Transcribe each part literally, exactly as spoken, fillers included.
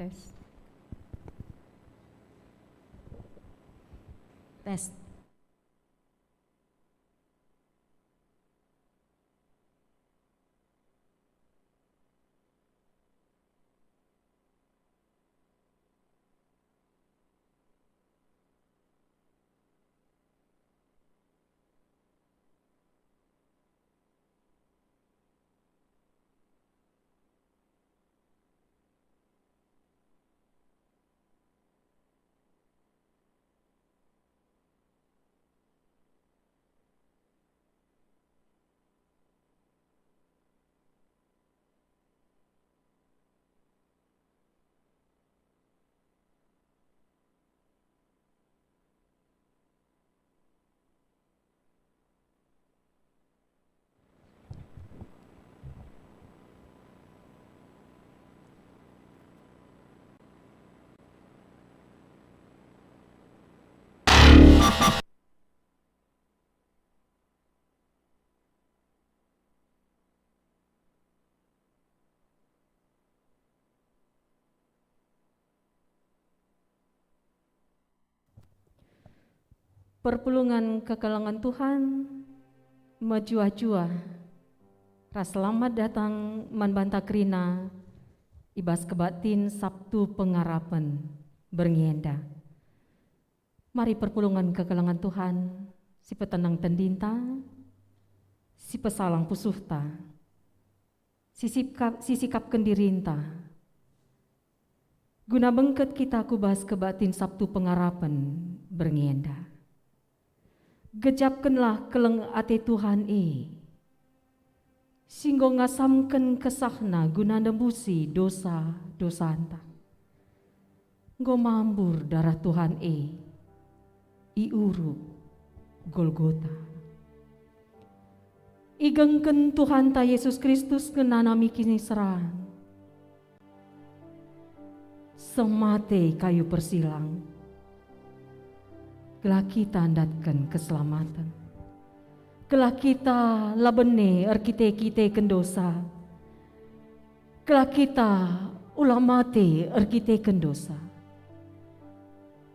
Tes. Tes. Perpulungen kekelengen Tuhan, mejuah-juah ras selamat datang man banta kerina i bas kebaktin Sabtu Pengarapen berngi enda. Mari perpulungen kekelengen Tuhan, sipetenangken dinta, sipesalang pusuhta, sisikap-, sisikapken dirinta, guna bengket kita ku bas kebaktin Sabtu Pengarapen berngi enda. Gejapkenlah keleng ate Tuhan e, si enggo ngasamken kesahNa guna nembusi dosa-dosanta. Enggo mambur darah Tuhan e i Uruk Golgota. Igengken Tuhanta Yesus Kristus ngenanami kiniseran seh mate i kayu persilang, gelah kita ndatken keselamaten, gelah kita la bene erkite-kiteken dosa, gelah kita ula mate erkiteken dosa.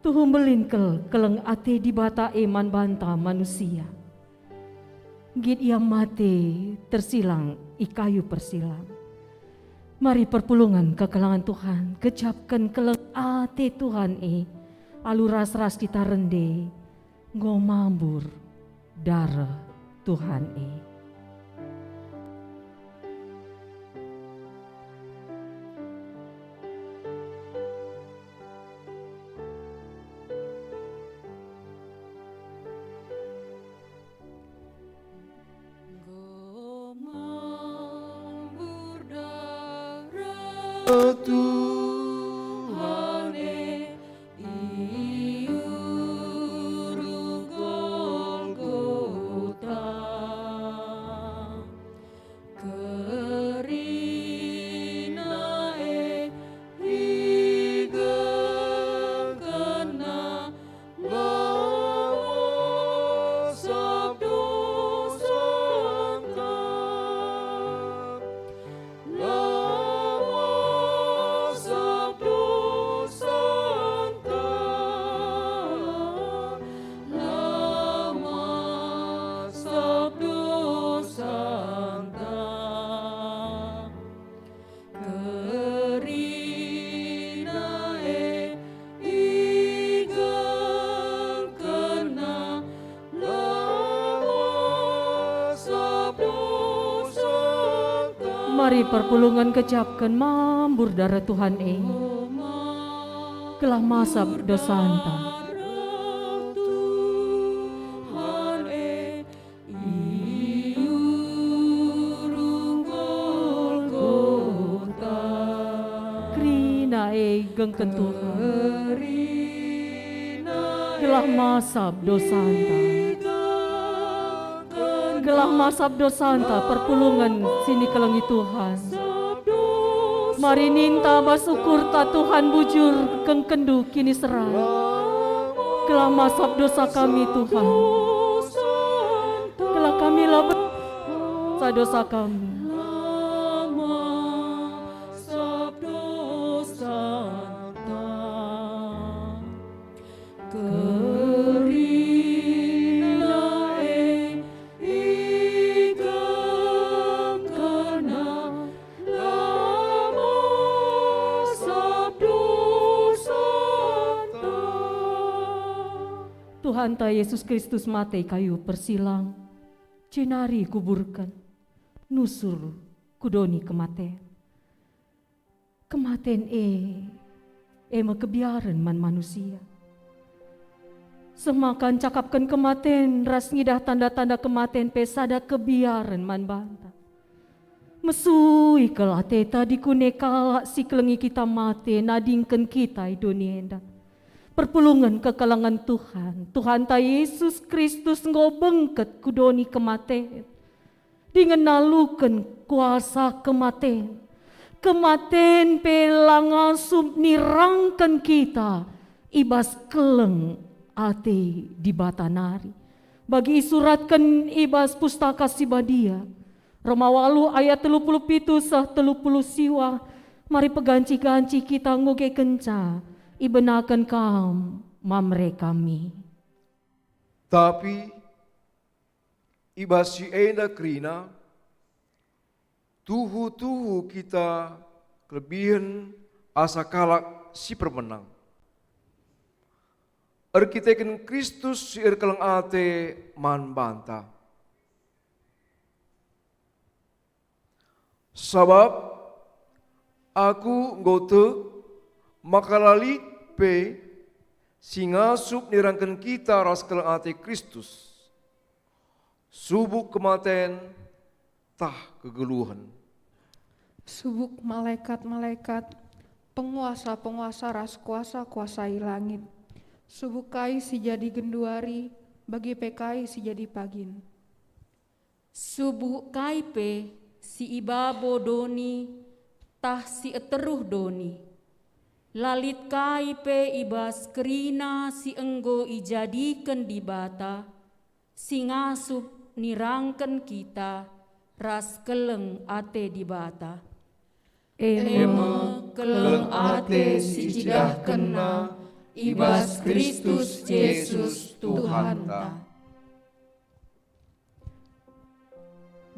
Tuhu mbelin kal keleng ate Dibata e man banta manusia. Nggit ia mate tersilang i kayu persilang. Mari perpulungen kekelengen Tuhan, gejapken keleng ate Tuhan e, alu ras-ras kita rende, enggo mambur dareh Tuhan e. Enggo mambur dareh Tuhan e, i Uruk Golgota. Kerina e igengkenNa, lawes sab dosanta. Lawes sab dosanta, lawes sab dosanta. Kerina e igengkenNa, lawes sab dosanta. Mari perpulungen gejapken mambur dareh Tuhan e, gelah masap dosanta. Tuhan e, i Uruk Golgota. Kerina e igengken Tuhan. Gelah masap dosanta. Gelah masap dosanta perpulungen si nikelengi Tuhan. Mari ninta bas ukurta Tuhan bujur gengkenndu kiniseran. Gelah masap dosa kami, Tuhan. Gelah kami la be-, sa dosa kami. Kerina e igengkenNa, lawes sab dosanta. Tuhanta Yesus Kristus mate i kayu persilang, jenari ikuburken, nusur ku doni kematen. Kematen e, e me kebiaren man manusia. Seh maka ncakapken kematen ras ngidah tanda-tanda kematen pe sada kebiaren man banta. Mesui kal ateta dikune kalak si kelengi kita mate nadingken kita i doni enda. Perpulungen kekelengen Tuhan, Tuhanta Yesus Kristus enggo bengket ku doni kematen. Dingen naluken kuasa kematen. Kematen pe la ngasup nirangken kita i bas keleng ate Dibata nari. Bagi isuratken i bas Pustaka Si Badia, Roma waluh ayat telu puluh pitu seh telu puluh siwah, mari peganci-ganci kita ngugekenca, ibenaken kam mamre kami. Tapi i bas si enda kerina, tuhu-tuhu kita kelebihen asa kalak si permenang, erkiteken Kristus si erkeleng ate man banta. Sabap aku enggo tek maka la lit pe si ngasup nirangken kita ras keleng ate Kristus. Subuk kematen tah kegeluhen. Subuk malekat-malekat, penguasa-penguasa ras kuasa-kuasa i langit. Subuk kai si jadi genduari, bage pe kai si jadi pagin. Subuk kai pe si i babo doni, tah si eteruh doni. La lit kai pe i bas kerina si enggo ijadiken Dibata, si ngasup nirangken kita ras keleng ate Dibata. E me keleng ate si icidahkenNa i bas Kristus Jesus Tuhanta.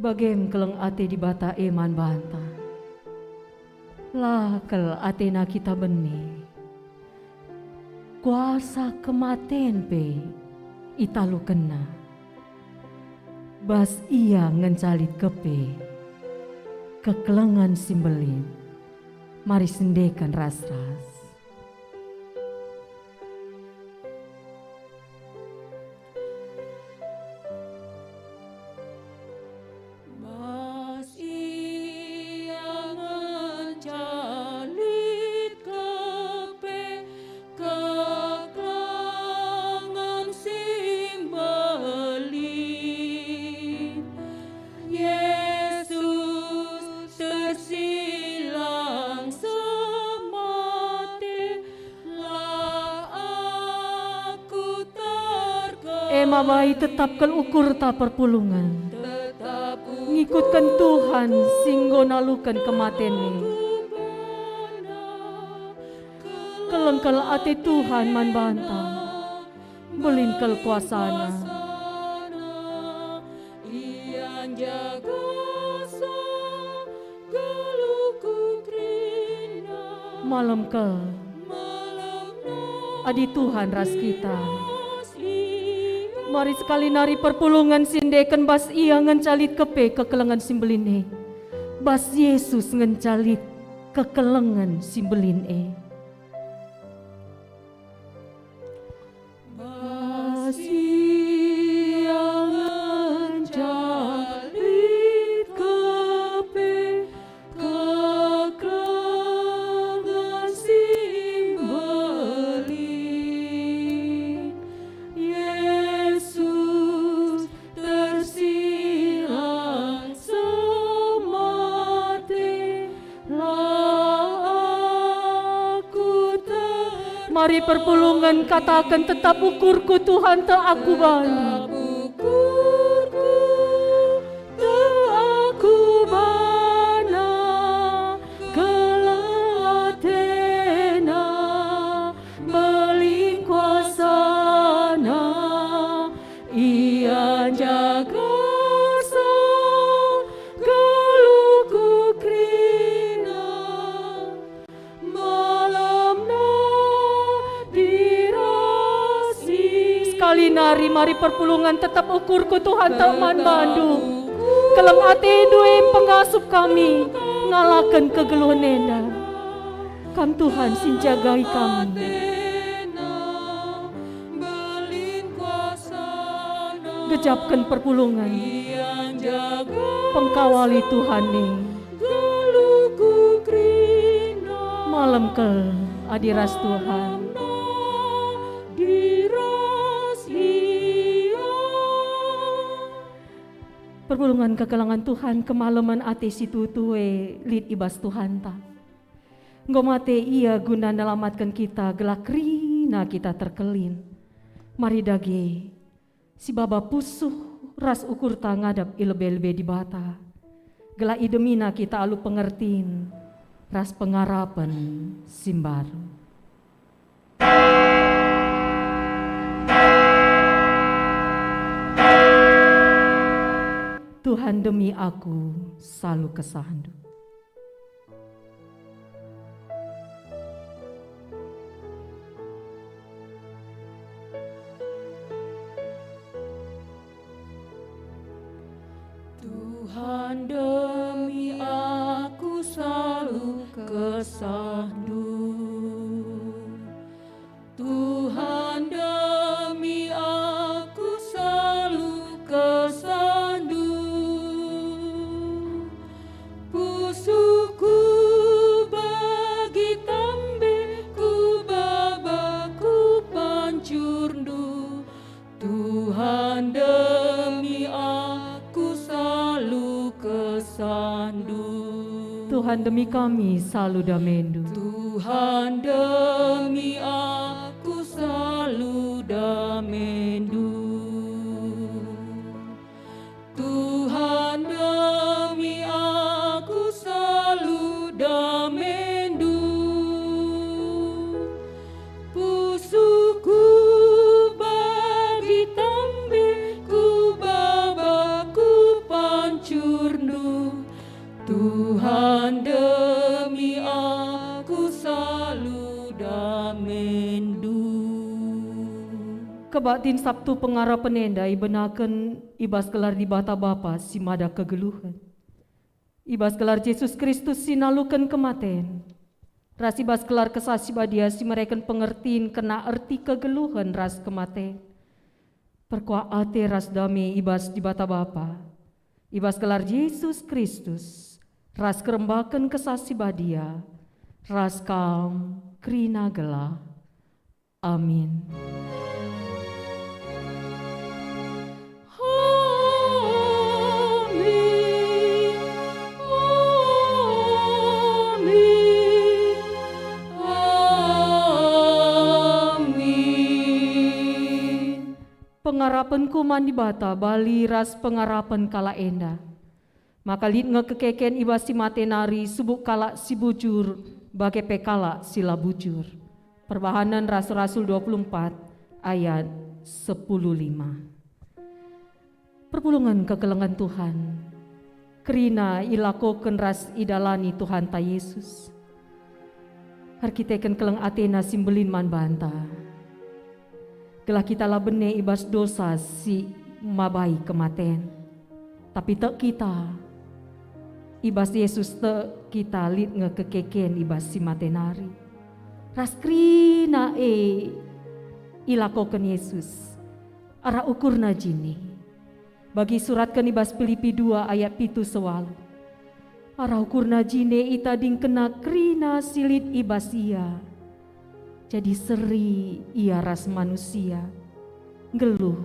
Bagem keleng ate Dibata e man banta. La kel atena kita bene. Kuasa kematen pe italukenNa. Bas Ia ngenca lit kepe kekelengen si mbelin. Mari sendeken ras-ras. Bas Ia ngenca lit kepe kekelengen si mbelin. Yesus tersilang semate, la aku terkena. E me bai tetap kal ukurta perpulungen. Tetap ngikutken Tuhan si enggo naluken kematen e. Keleng kal ate Tuhan man banta. Mbelin kal kuasaNa. Ia njagasa geluhku kerina. Malem kal. Adi Tuhan ras kita. Mari sekali nari perpulungen si endeken bas Ia ngenca lit kepe kekelengen si mbelin e. Bas Yesus ngenca lit kekelengen si mbelin e. Bas Ia ngenca lit kepe kekelengen si mbelin. Yesus tersilang semate, la aku ter- Mari perpulungen kataken, "Tetap ukurku Tuhan, tek aku bandu." Tetap ukurku, tek aku bana, keleng atena, mbelin kuasana, Ia njagasa geluhku kerina. Malemna dirasi. Sekali nari, mari perpulungen, "Tetap ukurku Tuhan, tek man bandu." Keleng atendu e pengasup kami ngalaken kegeluhen enda. Kam Tuhan si njagai kami. Gejapken perpulungen. Pengkawali Tuhan e. Malem kal adi ras Tuhan. Perpulungen kekelengen Tuhan, kemalemen ate si tuhu e lit i bas Tuhanta. Enggo mate Ia guna nelamatken kita, gelah kerina kita terkelin. Mari dage, sibaba pusuh ras ukurta ngadap i lebe-lebe Dibata, gelah idemina kita alu pengertin ras pengarapen si mbaru. Tuhan, demi aku salu kesahndu. Tuhan, demi aku salu kesahndu. Tuhan, demi aku salu kesahndu. Tuhan, demi kami salu damendu. Tuhan, demi aku salu damendu. Tuhan, demi aku salu damendu. Pusuhku bagi tambe ku baba ku pancurndu. Tuhan, demi aku salu damendu. Kebaktin Sabtu Pengarapen enda ibenaken i bas gelar Dibata Bapa si mada kegeluhen, i bas gelar Jesus Kristus si naluken kematen, ras i bas gelar Kesah Si Badia si mereken pengertin kerna erti kegeluhen ras kematen. Perkuah ate ras dame i bas Dibata Bapa, i bas gelar Jesus Kristus, ras kerembaken Kesah Si Badia, ras kam kerina gelah. Amin. Amin. Amin. Amin. Pengarapenku man Dibata bali ras pengarapen kalak enda, maka lit nge kekeken i bas si mate nari subuk kalak si bujur bage pe kalak si la bujur. Perbahanen Rasul-Rasul dua puluh empat ayat sepuluh lima. Perpulungen kekelengen Tuhan, kerina ilakoken ras idalani Tuhanta Jesus. Erkiteken keleng ateNa si mbelin man banta, gelah kita la bene i bas dosa si mabai kematen, tapi tek kita i bas Jesus, tek kita lit nge kekeken i bas si mate nari. Ras kerina e ilakoken Jesus arah ukurna jine. Bagi isuratken i bas Pilipi dua ayat pitu seh waluh. Arah ukurna jine itadingkenna kerina si lit i bas ia. Jadi seri ia ras manusia, nggeluh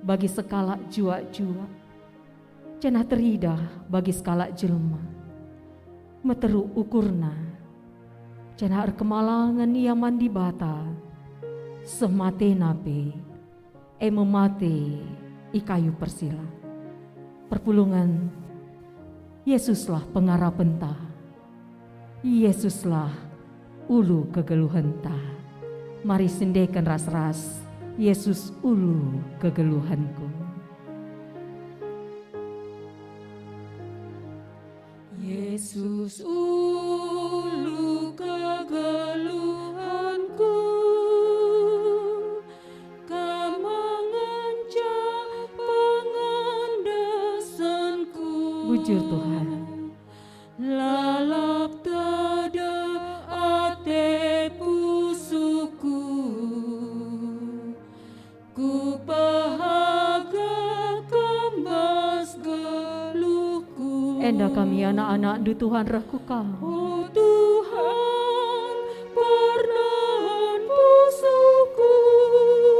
bagi sekalak juak-juak, janah teridah bagi sekalak jelma. Meteruk ukurna, janah erkemalangen ia man Dibata, seh matena pe, e me mate i kayu persila. Perpulungen, Yesuslah pengarapenta. Yesuslah ulu kegeluhenta. Mari siendeken ras-ras, Yesus ulu kegeluhenku. Yesus ulu kegeluhenku, Kam ngenca pengendesenku. Bujur, Tuhan. Lalap tedeh ate pusuhku. Kupehaga Kam bas geluhku. Enda kami anak-anakNdu, Tuhan, reh ku Kam. O Tuhan, pernahan pusuhku.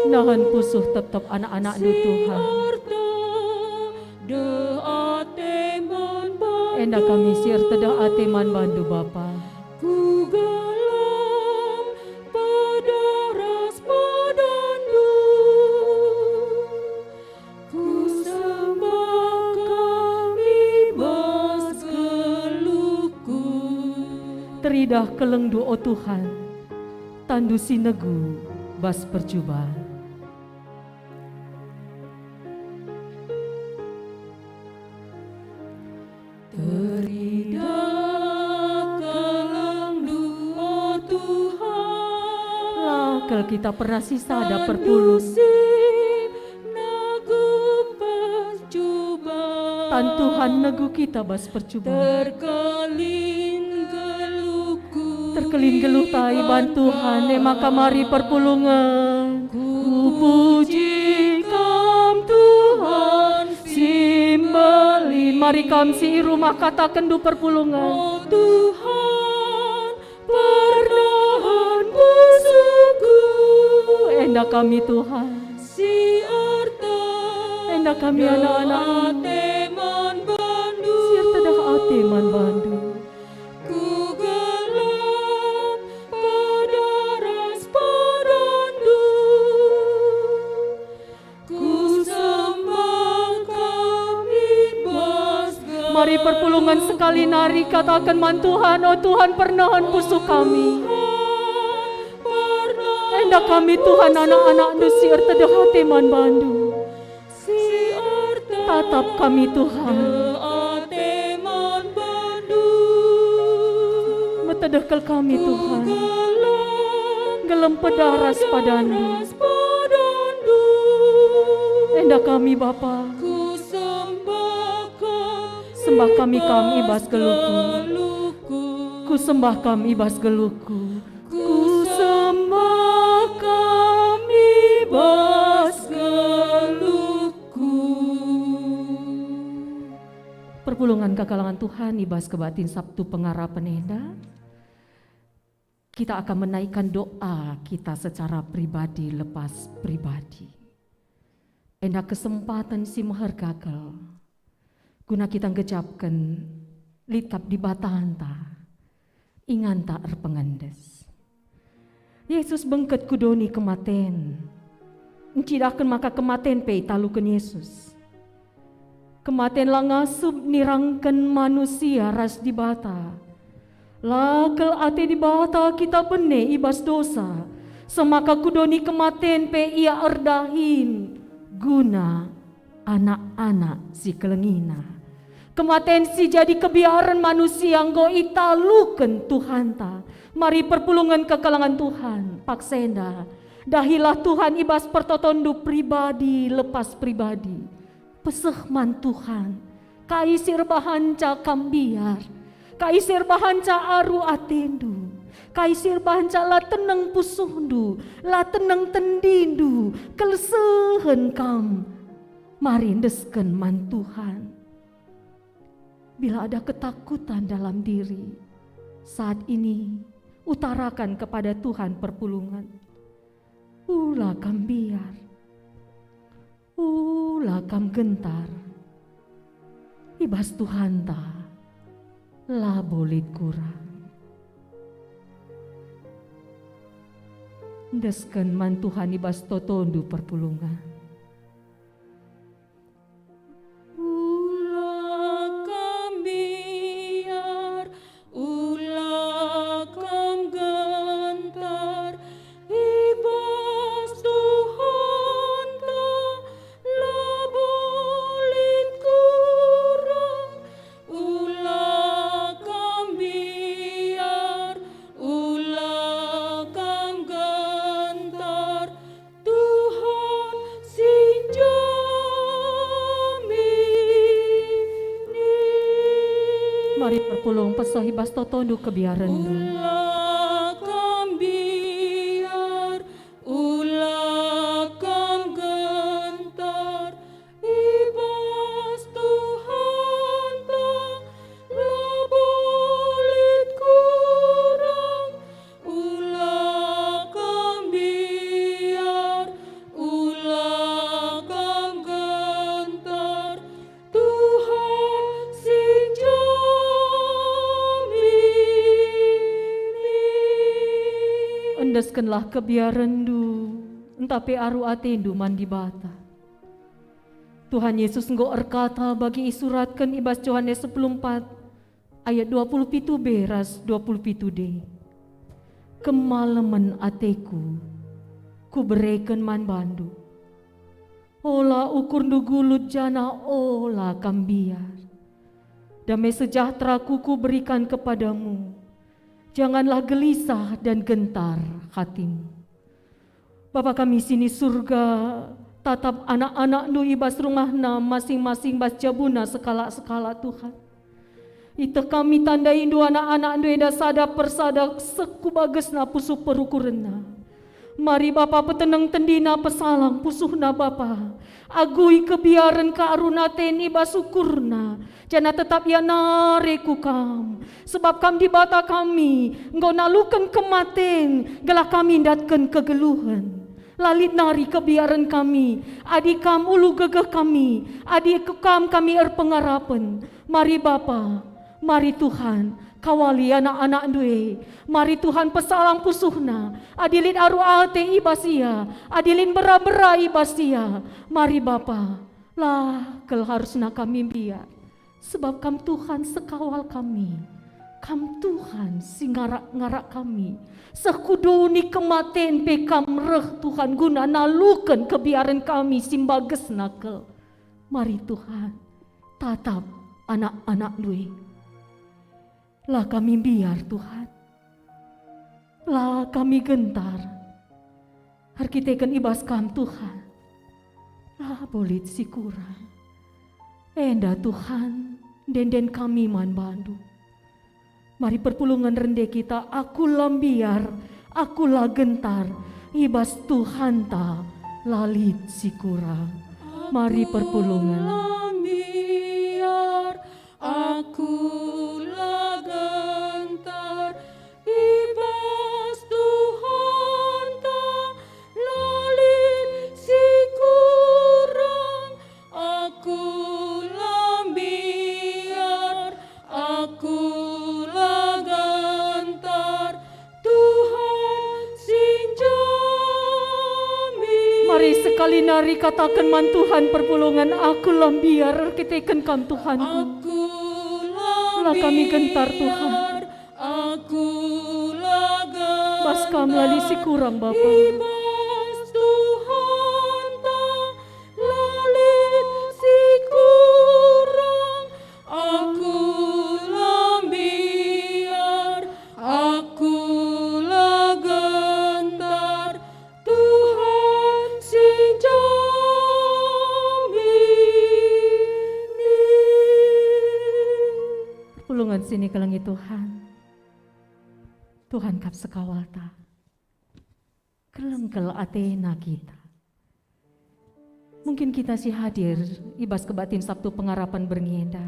Nahan pusuh tep-tep anak-anakNdu, Tuhan. Deh ate man bandu. Enda kami si ertedeh ate man bandu, Bapa. Ku gelam pedeh ras padandu. Ku sembah Kam i bas geluhku. Teridah kelengndu, o Tuhan, tanNdu si negu bas percuban. Teridah kelengndu, o Tuhan. La kal kita pernah sisada perpulung. Negu percuban. Tan Tuhan negu kita bas percuban. Terkelin geluhku. Terkelin geluhta i ban Tuhan, e maka mari perpulungen. Kupuji Kam, Tuhan si mbelin. Mari kam si i rumah katakenndu perpulungen. O Tuhan, pernahan pusuhku. Enda kami, Tuhan. Si ertedeh ate man bandu. Si ertedeh ate man bandu. Ku Mari perpulungen sekali nari kataken man Tuhan, "O Tuhan, pernehen pusuh kami." Enda kami, Tuhan, anak-anakNdu si ertedeh ate man bandu. Tatap kami, Tuhan. Metedeh kal kami, Tuhan. Gelem pedah ras padanNdu. Enda kami, Bapa. Sembah kami Kam i bas geluhku. Kusembah Kam i bas geluhku. Kusembah Kam i bas geluhku. Perpulungen kekelengen Tuhan i bas kebaktin Sabtu Pengarapen enda. Kita akan menaikkan doa kita secara pribadi lepas pribadi. Enda kesempaten si meherga kal guna kita ngejapken lit kap Dibatanta inganta erpengendes. Yesus bengket ku doni kematen. Ncidahken maka kematen pe italuken Yesus. Kematen la ngasup nirangken manusia ras Dibata. La kel ate Dibata kita bene i bas dosa, semaka ku doni kematen pe Ia erdahin guna anak-anak si kelengina. Kematen si jadi kebiaren manusia enggo italuken Tuhanta. Mari perpulungen kekelengen Tuhan, paksa enda. Dahilah Tuhan i bas pertotonndu pribadi lepas pribadi. Peseh man Tuhan, kai si erbahanca kam mbiar, kai si erbahanca aru atendu, kai si erbahanca la teneng pusuhndu, la teneng tendindu, kelesehen kam. Mari endesken man Tuhan. Bila ada ketakutan dalam diri, saat ini utarakan kepada Tuhan perpulungen. Ula kam mbiar. Ula kam gentar. I bas Tuhanta labo lit kurang. Endesken man Tuhan i bas totondu perpulungen. Ula kam mbiar, ula kam gentar, i bas Tuhanta labo lit kurang. Ula kam mbiar, ula kam gentar, Tuhan si njamini. Mari perpulung peseh i bas totondu kebiarenndu. Ula kam mbiar, ula kam gentar, i bas Tuhanta labo lit kurang. Ula kam mbiar, ula kam gentar, Tuhan si njamini. Endeskenlah kebiarenndu, ntah pe aru atendu man Dibata. Tuhan Yesus enggo erkata bagi isuratken i bas Johanes sepuluh empat, ayat dua puluh pitu b ras dua puluh pitu d, "Kemalemen ateKu Kubereken man bandu. Ola ukurndu gulut janah ola kam mbiar. Damai sejahtera-Ku Kuberikan kepadamu. Janganlah gelisah dan gentar hatimu." Bapa kami si ni Surga, tatap anak-anakNdu i bas rumahna masing-masing bas jabuna sekalak-sekalak, Tuhan. Iteh kami tandaindu anak-anakNdu enda sada persada seh ku bagesna pusuh perukurenna. Mari Bapa peteneng tendina pesalang pusuhna Bapa. Agui kebiaren kearun aten i bas ukurna, janah tetap ia nare ku Kam. Sebab Kam Dibata kami, enggo naluken kematen, gelah kami ndatken kegeluhen. La lit nari kebiaren kami, adi Kam ulu gegeh kami, adi ku Kam kami erpengarapen. Mari Bapa, mari Tuhan, kawali anak-anakNdu e. Mari Tuhan pesalang pusuhna, adi lit aru ate i bas ia, adi lit mbera-mbera i bas ia. Mari Bapa, la kel harusna kami mbiar. Sebab Kam, Tuhan, sekawal kami. Kam, Tuhan, si ngarak-ngarak kami. Seh ku doni kematen pe Kam reh, Tuhan, guna naluken kebiaren kami si mbagesna kal. Mari, Tuhan, tatap anak-anakNdu e. La kami mbiar, Tuhan. La kami gentar. Erkiteken i bas Kam, Tuhan, labo lit si kurang. Enda, Tuhan, ende-enden kami man baNdu. Mari perpulungen rende kita, "Aku la mbiar, aku la gentar, i bas Tuhanta la lit si kurang." Mari perpulungen. Aku la mbiar, aku la gentar, i bas Tuhanta la lit si kurang. Aku la mbiar, aku la gentar, Tuhan si njamin. Mari sekali nari kataken man Tuhan perpulungen, "Aku la mbiar erkiteken Kam, Tuhanku." Aku la kami gentar, Tuhan. Mbiar, aku la gentar. Bas Kam la lit si kurang, Bapa. I bas Tuhanta la lit si kurang. Aku la mbiar, aku la gentar, Tuhan si njamin. Perpulungen si ikelengi Tuhan. Tuhan kap sekawalta. Keleng kal atena kita. Mungkin kita si hadir i bas kebaktin Sabtu Pengarapen berngi enda.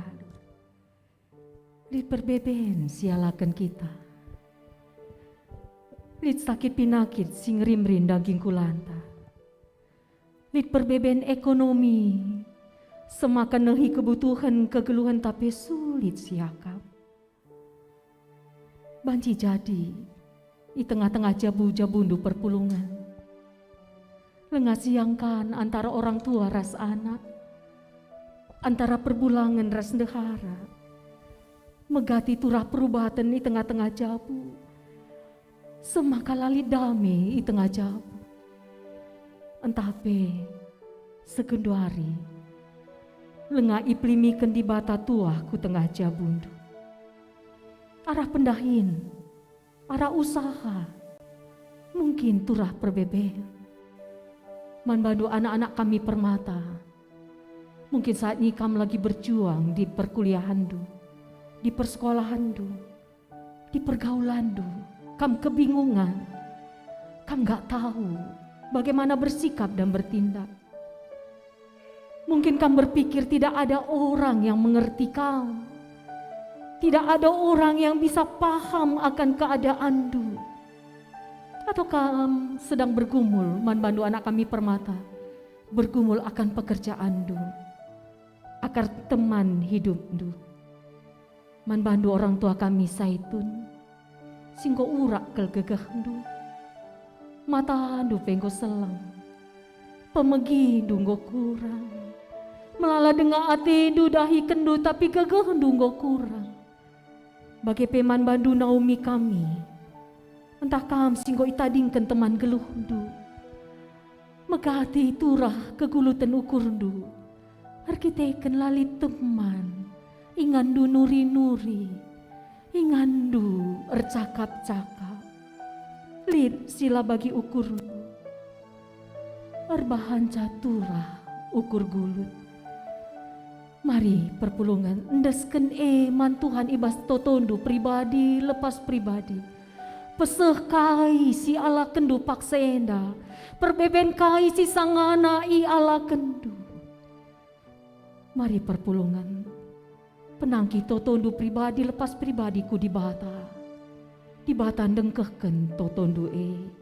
Lit perbeben si ialaken kita. Lit sakit pinakit si ngerimri ndaging kulanta. Lit perbeben ekonomi, semaka nehi kebutuhen kegeluhenta pe sulit siakap. Banci jadi i tengah-tengah jabu-jabundu perpulungen. Langa siangkan antara orang tua ras anak, antara perbulangen ras ndehara. Megati turah perubaten i tengah-tengah jabu, semaka la lit dame i tengah jabu. Ntah pe, segenduari, langa ipelimiken Dibata tuah ku tengah jabundu. Arah pendahin, arah usaha, mungkin turah perbeben. Man bandu anak-anak kami permata, mungkin saat ini kam lagi berjuang di perkuliahanndu, di persekolahanndu, di pergaulanndu, kam kebingungan, kam nggak tahu bagaimana bersikap dan bertindak. Mungkin kam berpikir tidak ada orang yang mengerti kam. Tidak ada orang yang bisa paham akan keadaanndu. Atau kam sedang bergumul man bandu anak kami permata, bergumul akan pekerjaanndu, akar teman hidupndu. Man bandu orang tua kami Saitun, si enggo urak kal gegehndu. Matandu pe enggo seleng. Pemegindu enggo kurang. Melala denga atendu dahikenndu, tapi gegehndu enggo kurang. Bage pe man bandu Naomi kami. Ntah kam si enggo itadingken teman geluhndu. Megati turah keguluten ukurndu, erkiteken la lit teman, inganndu nuri-nuri, inganndu ercakap-cakap. Lit si la bagi ukurndu, erbahanca turah ukur gulut. Mari perpulungen endesken e man Tuhan i bas totondu pribadi lepas pribadi. Peseh kai si alakenndu paksa enda, perbeben kai si sangana ialakenndu. Mari perpulungen, penangki totondu pribadi lepas pribadi ku Dibata. Dibata ndengkehken totondu e.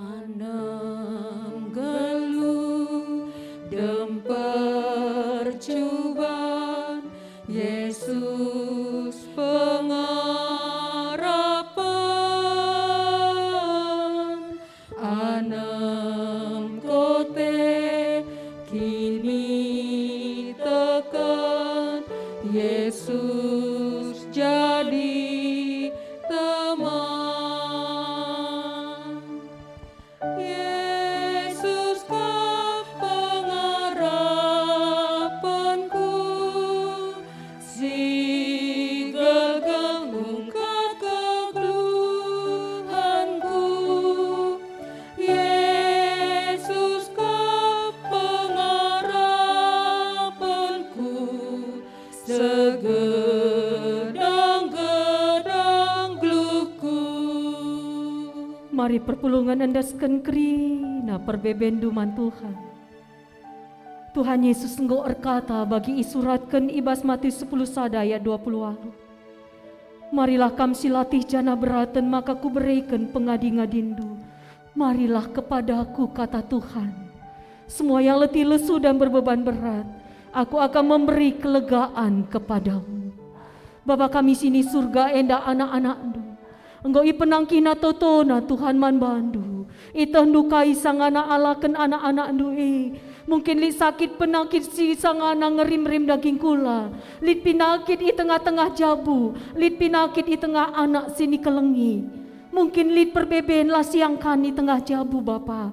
Anem nggeluh dem percuban, Yesus pengarapen. Anem Mari perpulungen endesken kerina perbebendu man Tuhan. Tuhan Yesus enggo erkata bagi isuratken i bas Matius sepuluh sada ayat dua puluh waluh, "Marilah kam si latih janah beraten, maka Kubereken pengadi-ngadindu. Marilah kepadaku," kata Tuhan. "Semua yang letih lesu dan berbeban berat, Aku akan memberi kelegaan kepadamu." Bapa kami si ni Surga, enda anak-anakNdu. Enggo ipenangkina totona Tuhan man bandu. IetehNdu kai sangana alaken anak-anakNdu e. Mungkin lit sakit penakit si sangana ngerim-rim daging kula. Lit penakit i tengah-tengah jabu. Lit penakit i tengah anak si nikelengi. Mungkin lit perbeben la siangkan i tengah jabu, Bapa.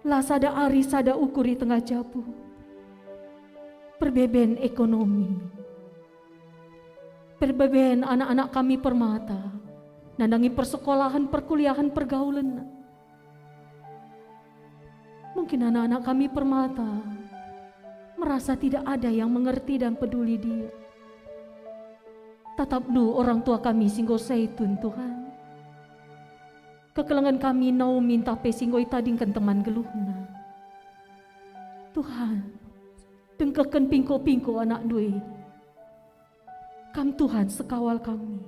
La sada ari sada ukur i tengah jabu. Perbeben ekonomi. Perbeben anak-anak kami permata, nandangi persekolahen, perkuliahen, pergaulenna. Mungkin anak-anak kami permata merasa tidak ada yang mengerti dan peduli dia. TatapNdu orang tua kami si enggo saitun, Tuhan. Kekelengen kami Naomi ntah pe si enggo itadingken teman geluhna. Tuhan, dengkehken pingko-pingko anakNdu e. Kam Tuhan sekawal kami.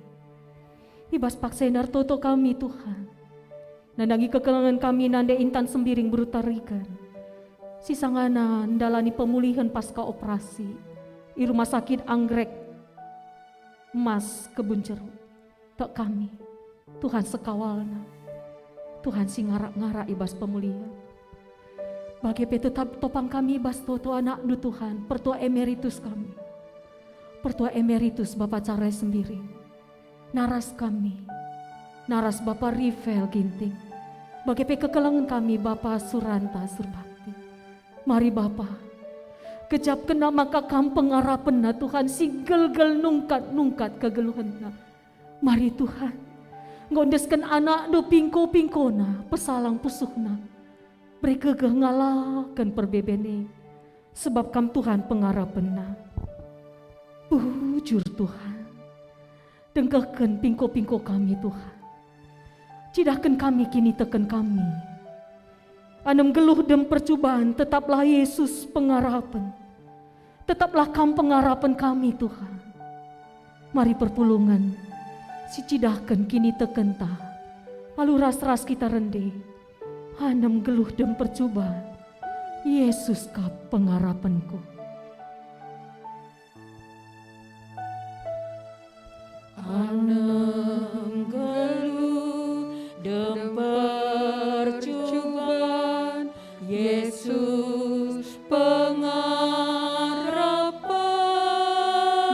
I bas paksa enda ertoto kami, Tuhan. Nandangi kekelengen kami nande Intan Sembiring Beru Tarigan. Si sangana ndalani pemulihen pasca operasi i Rumah Sakit Anggrek Emas Kebun Jeruk. Tek kami, Tuhan sekawalna. Tuhan si ngarak-ngarak i bas pemulihen. Bage pe tetap topang kami i bas toto anakNdu, Tuhan, Pertua Emeritus kami. Pertua Emeritus Bapa Carai Sembiring. Naras kami. Naras Bapa Rivel Ginting. Bage pe kekelengen kami Bapa Suranta Surbakti. Mari Bapa, gejapkenna maka Kam pengarapenna, Tuhan, si gelgel nungkat-nungkat kegeluhenna. Mari Tuhan, enggo endesken anakNdu pingko-pingkona, pesalang pusuhna. Bere gegeh ngalaken perbeben e, sebab Kam Tuhan pengarapenna. Bujur Tuhan, dengkehken pingko-pingko kami Tuhan. Cidahken kami kiniteken kami. Anem geluh dem percuban, tetaplah Yesus pengarapen. Tetaplah Kam pengarapen kami, Tuhan. Mari perpulungen, sicidahken kinitekenta, alu ras-ras kita rende, anem geluh dem percuban, Yesus kap pengarapenku. Anem geluh dem percuban, Yesus pengarapen.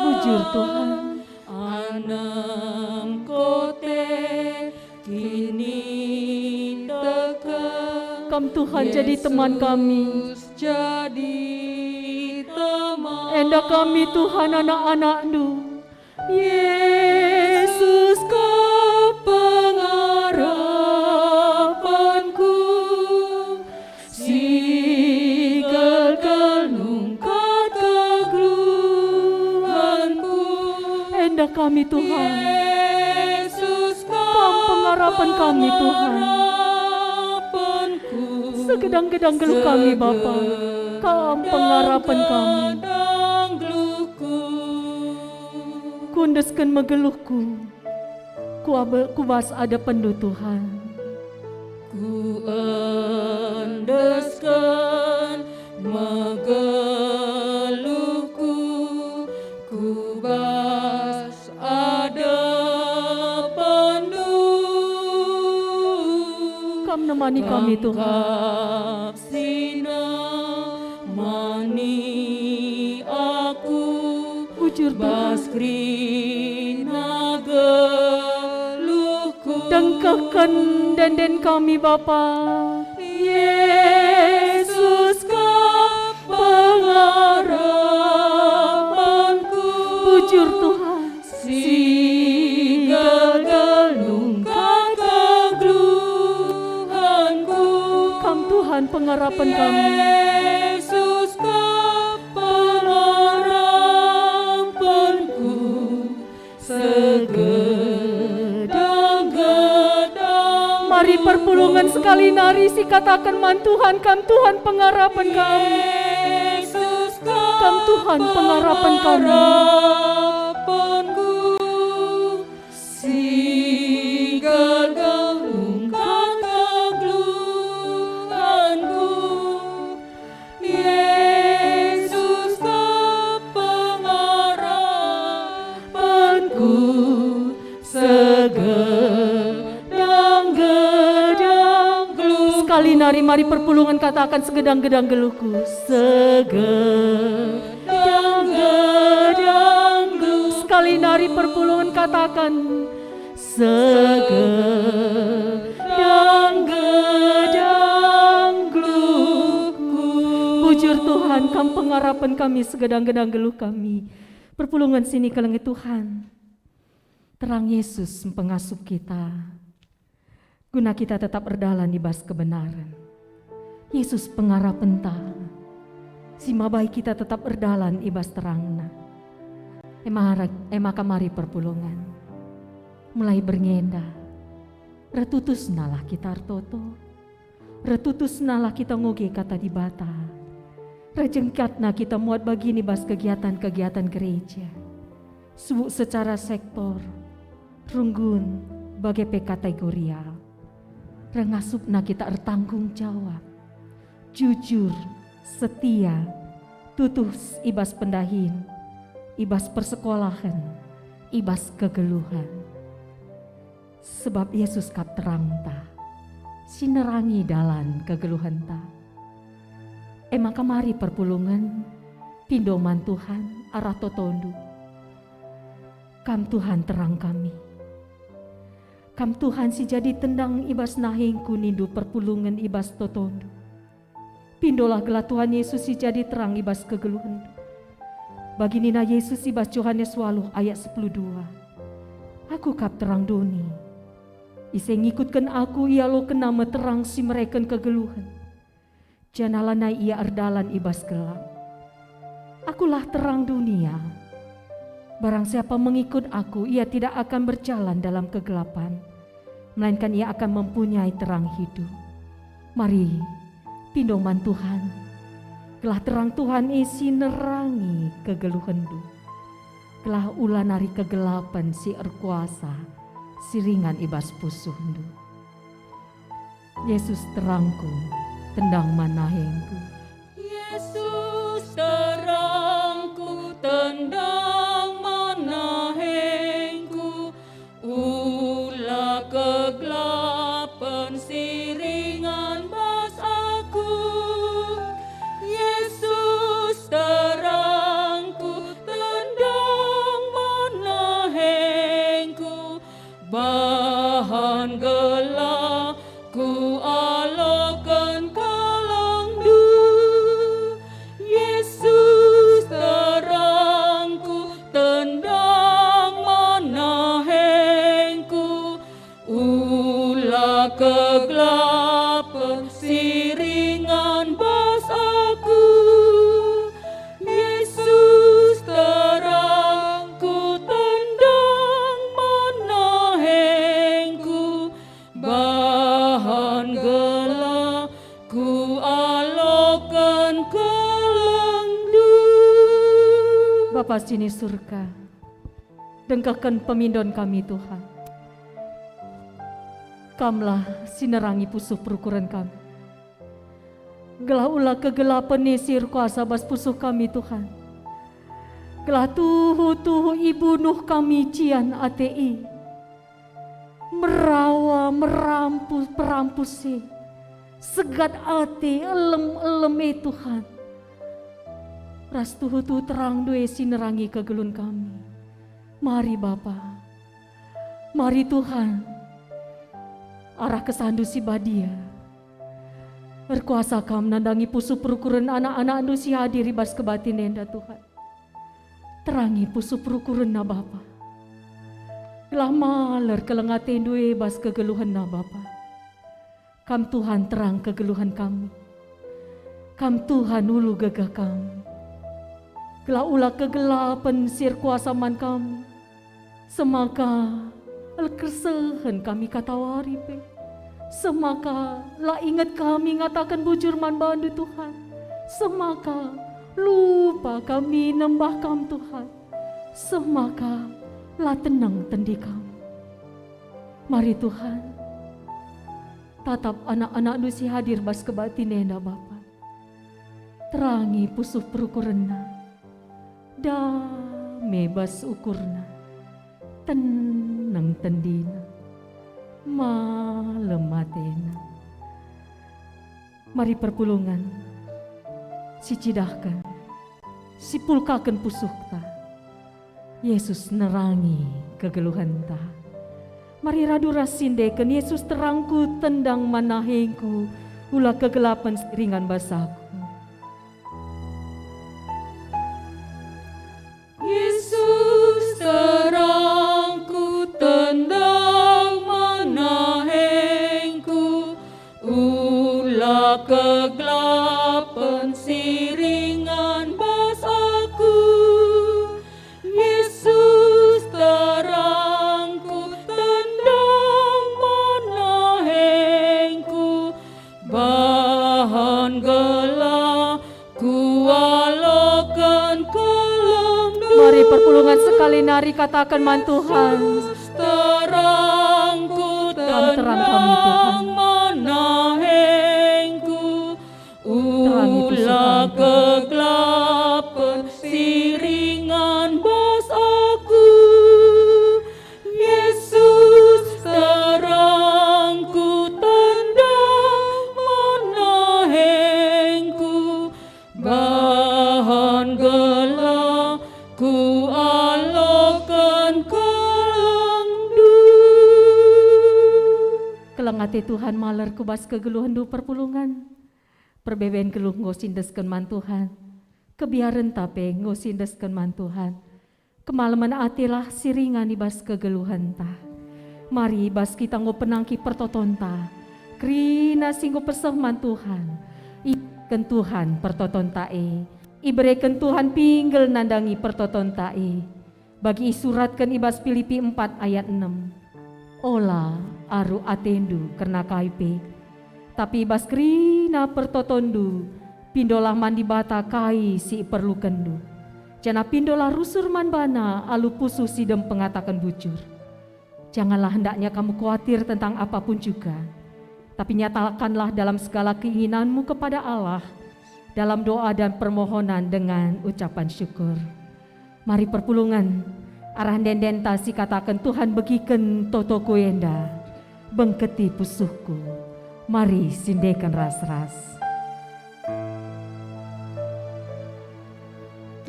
Bujur, Tuhan. Anem kote kiniteken. Kam, Tuhan, jadi teman kami. Yesus jadi teman. Enda kami, Tuhan, anak-anakNdu. Yesus kap pengarapenku, si gelgel nungkat kegeluhenku. Enda kami, Tuhan. Yesus, Kam pengarapen kami, Tuhan. Segedang-gedang geluh kami, Bapa. Kam pengarapen kami. Kuendesken me geluhku, ku abe-, ku bas adepenNdu, Tuhan. Kuendesken me geluhku, ku bas adepenNdu. Kam nemani kami, Tuhan. Kam kap si nemani aku. Bujur, Tuhan. Bas kerina geluhku. Dengkehken ende-enden kami, Bapa. Yesus kap pengarapenku. Bujur, Tuhan. Si gelgel nungkat kegeluhenku. Kam, Tuhan, pengarapen kami. Yesus kap pengarapenku. Segedang-gedang. Mari Perpulungen sekali nari sikataken man Tuhan, Kam Tuhan pengarapen kami. Yesus, Kam Tuhan pengarapen kami. Pengarapenku, si gaga ungkat kegeluhenku. Yesus, Kam pengarapenku, segedang-gedang geluh. Sekali nari mari perpulungen katakan, segedang-gedang geluhku, segedang-gedang geluh. Sekali nari perpulungen katakan, segedang-gedang geluhku. Bujur Tuhan, Kam pengarapen kami, segedang-gedang geluh kami. Perpulungen sini kelengi Tuhan. Terang Yesus mpengasup kita, guna kita tetap erdalan i bas kebenaren. Yesus pengarapenta, si mabai kita tetap erdalan i bas terangNa. Emara-, emaka mari perpulungen. Mulai berngi enda, ertutusnalah kita ertoto. Ertutusnalah kita ngoge Kata Dibata. Rejengkatna kita muat bagin i bas kegiatan-kegiatan gereja. Subuk secara sektor, runggun, bage pe kategorial. Rengasupna kita ertanggung jawab, jujur, setia, tutus i bas pendahin, i bas persekolahen, i bas kegeluhen. Sebab Yesus kap terangta, si nerangi dalan kegeluhenta. Emaka mari perpulungen, pindo man Tuhan arah totondu. Kam Tuhan terang kami. Kam Tuhan si jadi tendang i bas nahengku nindu perpulungen i bas totondu. Pindolah gelah Tuhan Yesus si jadi terang i bas kegeluhenndu. Bagi nina Yesus i bas Johanes waluh ayat sepuluh dua, "Aku kap terang doni. Ise ngikutken Aku ialokenna me terang si mereken kegeluhen, janah lanai ia erdalan i bas gelap. Akulah terang dunia. Barang siapa mengikut Aku, ia tidak akan berjalan dalam kegelapan, melainkan ia akan mempunyai terang hidup." Mari, pindo man Tuhan, gelah terang Tuhan e si nerangi kegeluhenndu, gelah ula nari kegelapen si erkuasa si ringan i bas pusuhndu. Yesus terangku, tendang man nahengku. Yesus terangku, tendang man nahengku, ula kegelapen si ringan bas aku. Yesus terangku, tendang man nahengku, bahan gelah kualoken kelengndu. Yesus terangku, tendang man nahengku, ula kegelapen si ringan bas aku. Yesus terangku, tendang man nahengku, bahan gelah kualoken kelengndu. Bapa sini Surga, dengkehken pemindon kami, Tuhan. Kamlah si nerangi pusuh perukuren kami. Gelah ula kegelapen e si erkuasa bas pusuh kami, Tuhan. Gelah tuhu-tuhu ibunuh kami cian ate e. Merawa, merampus, perampus e. Segat ate, elem-elem e, Tuhan. Ras tuhu-tuhu terangNdu e si nerangi kegeluhen kami. Mari, Bapa. Mari, Tuhan. Arah kesanNdu si badia. Erkuasa Kam nandangi pusuh perukuren anak-anakNdu si hadir i bas kebaktin enda, Tuhan. Terangi pusuh perukurenna, Bapa. Gelah maler keleng ateNdu e bas kegeluhenna, Bapa. Kam Tuhan terang kegeluhen kami. Kam Tuhan ulu gegeh kami. Gelah ula kegelapen si erkuasa man kami. Semaka erkersehen kami katawari pe. Seh maka la inget kami ngataken bujur man bandu, Tuhan. Seh maka lupa kami nembah Kam, Tuhan. Seh maka la tenang tendi kami. Mari, Tuhan, tatap anak-anakNdu si hadir bas kebaktin enda, Bapa. Terangi pusuh perukurenna, dame bas ukurna, teneng tendina, malem atena. Mari perpulungen, sicidahken, sipulkaken pusuhta. Yesus nerangi kegeluhenta. Mari radu ras sindeken, Yesus terangku, tendang man nahengku, ula kegelapen si ringan bas aku. Yesus terangku, tendang man nahengku, ula kegelapen si ringan bas aku. Yesus terangku, tendang man nahengku, bahan gelah kualoken kelengndu. Mari perpulungen sekali nari kataken man Tuhan. Yesus terangku, Kam terang kami, Tuhan. Tendang man nahengku, Terang itu ula Tuhan. Kegelapen si ringan bas aku. Yesus terangku, tendang man nahengku, bahan gelah kualoken kelengndu. Keleng ate Tuhan maler ku bas kegeluhenndu perpulungen. Perbeben geluh enggo siendesken man Tuhan. Kebiarenta pe enggo siendesken man Tuhan. Kemalemen atelah si ringan i bas kegeluhenta. Mari i bas kita enggo penangki pertotonta. Kerina si enggo peseh man Tuhan. Ibereken Tuhan pertotonta e. Ibereken Tuhan pinggel nandangi pertotonta e. Bagi isuratken i bas Pilipi empat ayat enem, "Ola aru atendu kerna kai pe, tapi i bas kerina pertotonndu pindolah man Dibata kai si iperlukenndu, janah pindolah rusur man baNa alu pusuh si dem pengataken bujur. Janganlah hendaknya kamu kuatir tentang apa pun juga, tapi nyatakanlah dalam segala keinginanmu kepada Allah dalam doa dan permohonan dengan ucapan syukur." Mari perpulungen, arah ende-endenta sikataken Tuhan begiken totoku enda, bengketi pusuhku. Mari sindeken ras-ras.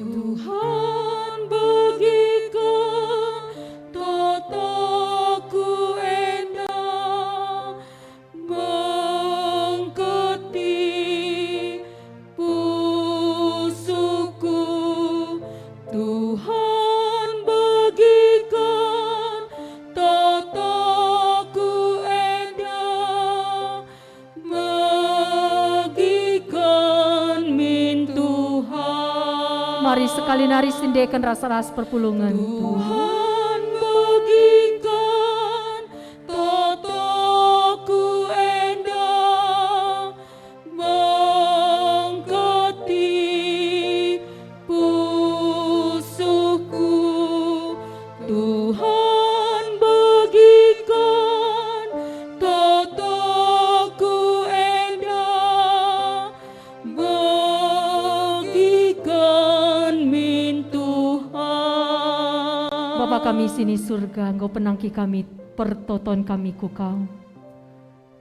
Tuhan begiken totoku enda, bengketi pusuhku. Tuhan begiken totoku enda, begiken min Tuhan. Mari sekali nari sindeken ras-ras perpulungen. Tuhan begiken totoku enda, bengketi pusuhku. Tuhan begiken totoku enda, begiken min Tuhan. Bapa kami si ni Surga, enggo penangki kami pertoton kami ku Kam.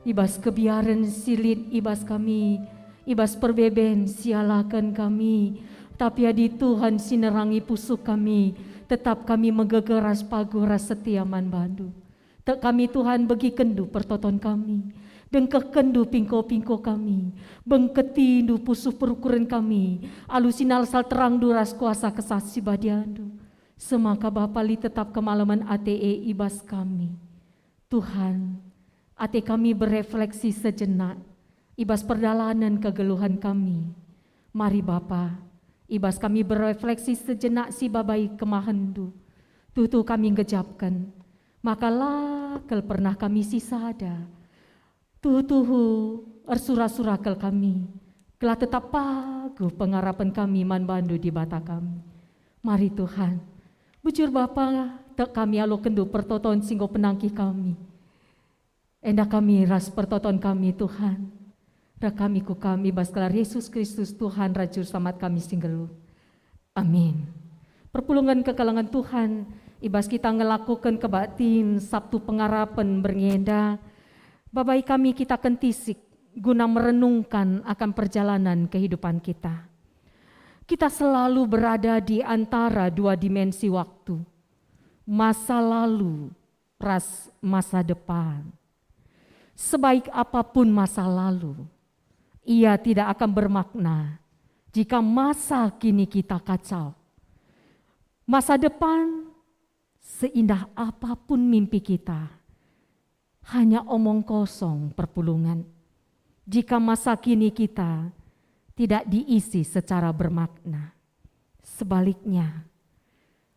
I bas kebiaren si lit i bas kami, i bas perbeben si ialaken kami, tapi adi Tuhan si nerangi pusuh kami, tetap kami megegeh ras paguh ras setia man baNdu. Tek kami, Tuhan, begikenndu pertoton kami, dengkehkenndu pingko-pingko kami, bengketindu pusuh perukuren kami, alu sinalsal terangNdu ras kuasa Kesah Si Badiandu. Semaka Bapa lit tetap kemalemen ate e i bas kami. Tuhan, ate kami berefleksi sejenak i bas perdalanen kegeluhen kami. Mari Bapa, i bas kami berefleksi sejenak sibabai kemahenNdu. Tuhu-tuhu kami nggejapken, maka la kal pernah kami sisada. Tuhu-tuhu ersura-sura kal kami, gelah tetap paguh pengarapen kami man bandu Dibata kami. Mari Tuhan, bujur Bapa, tek kami alokenndu pertoton si enggo penangkih kami. Enda kami ras pertoton kami Tuhan, reh kami ku kami bas gelar Yesus Kristus Tuhan ras Juru Selamat kami si nggeluh. Amin. Perpulungen kekelengen Tuhan, ibas kita ngelakoken kebaktin Sabtu Pengarapen berngi enda, babai kami kita kentisik guna merenungkan akan perjalanan kehidupan kita. Kita selalu berada di antara dua dimensi waktu, masa lalu ras masa depan. Sebaik apapun masa lalu, ia tidak akan bermakna jika masa kini kita kacau. Masa depan, seindah apapun mimpi kita, hanya omong kosong perpulungen jika masa kini kita tidak diisi secara bermakna. Sebaliknya,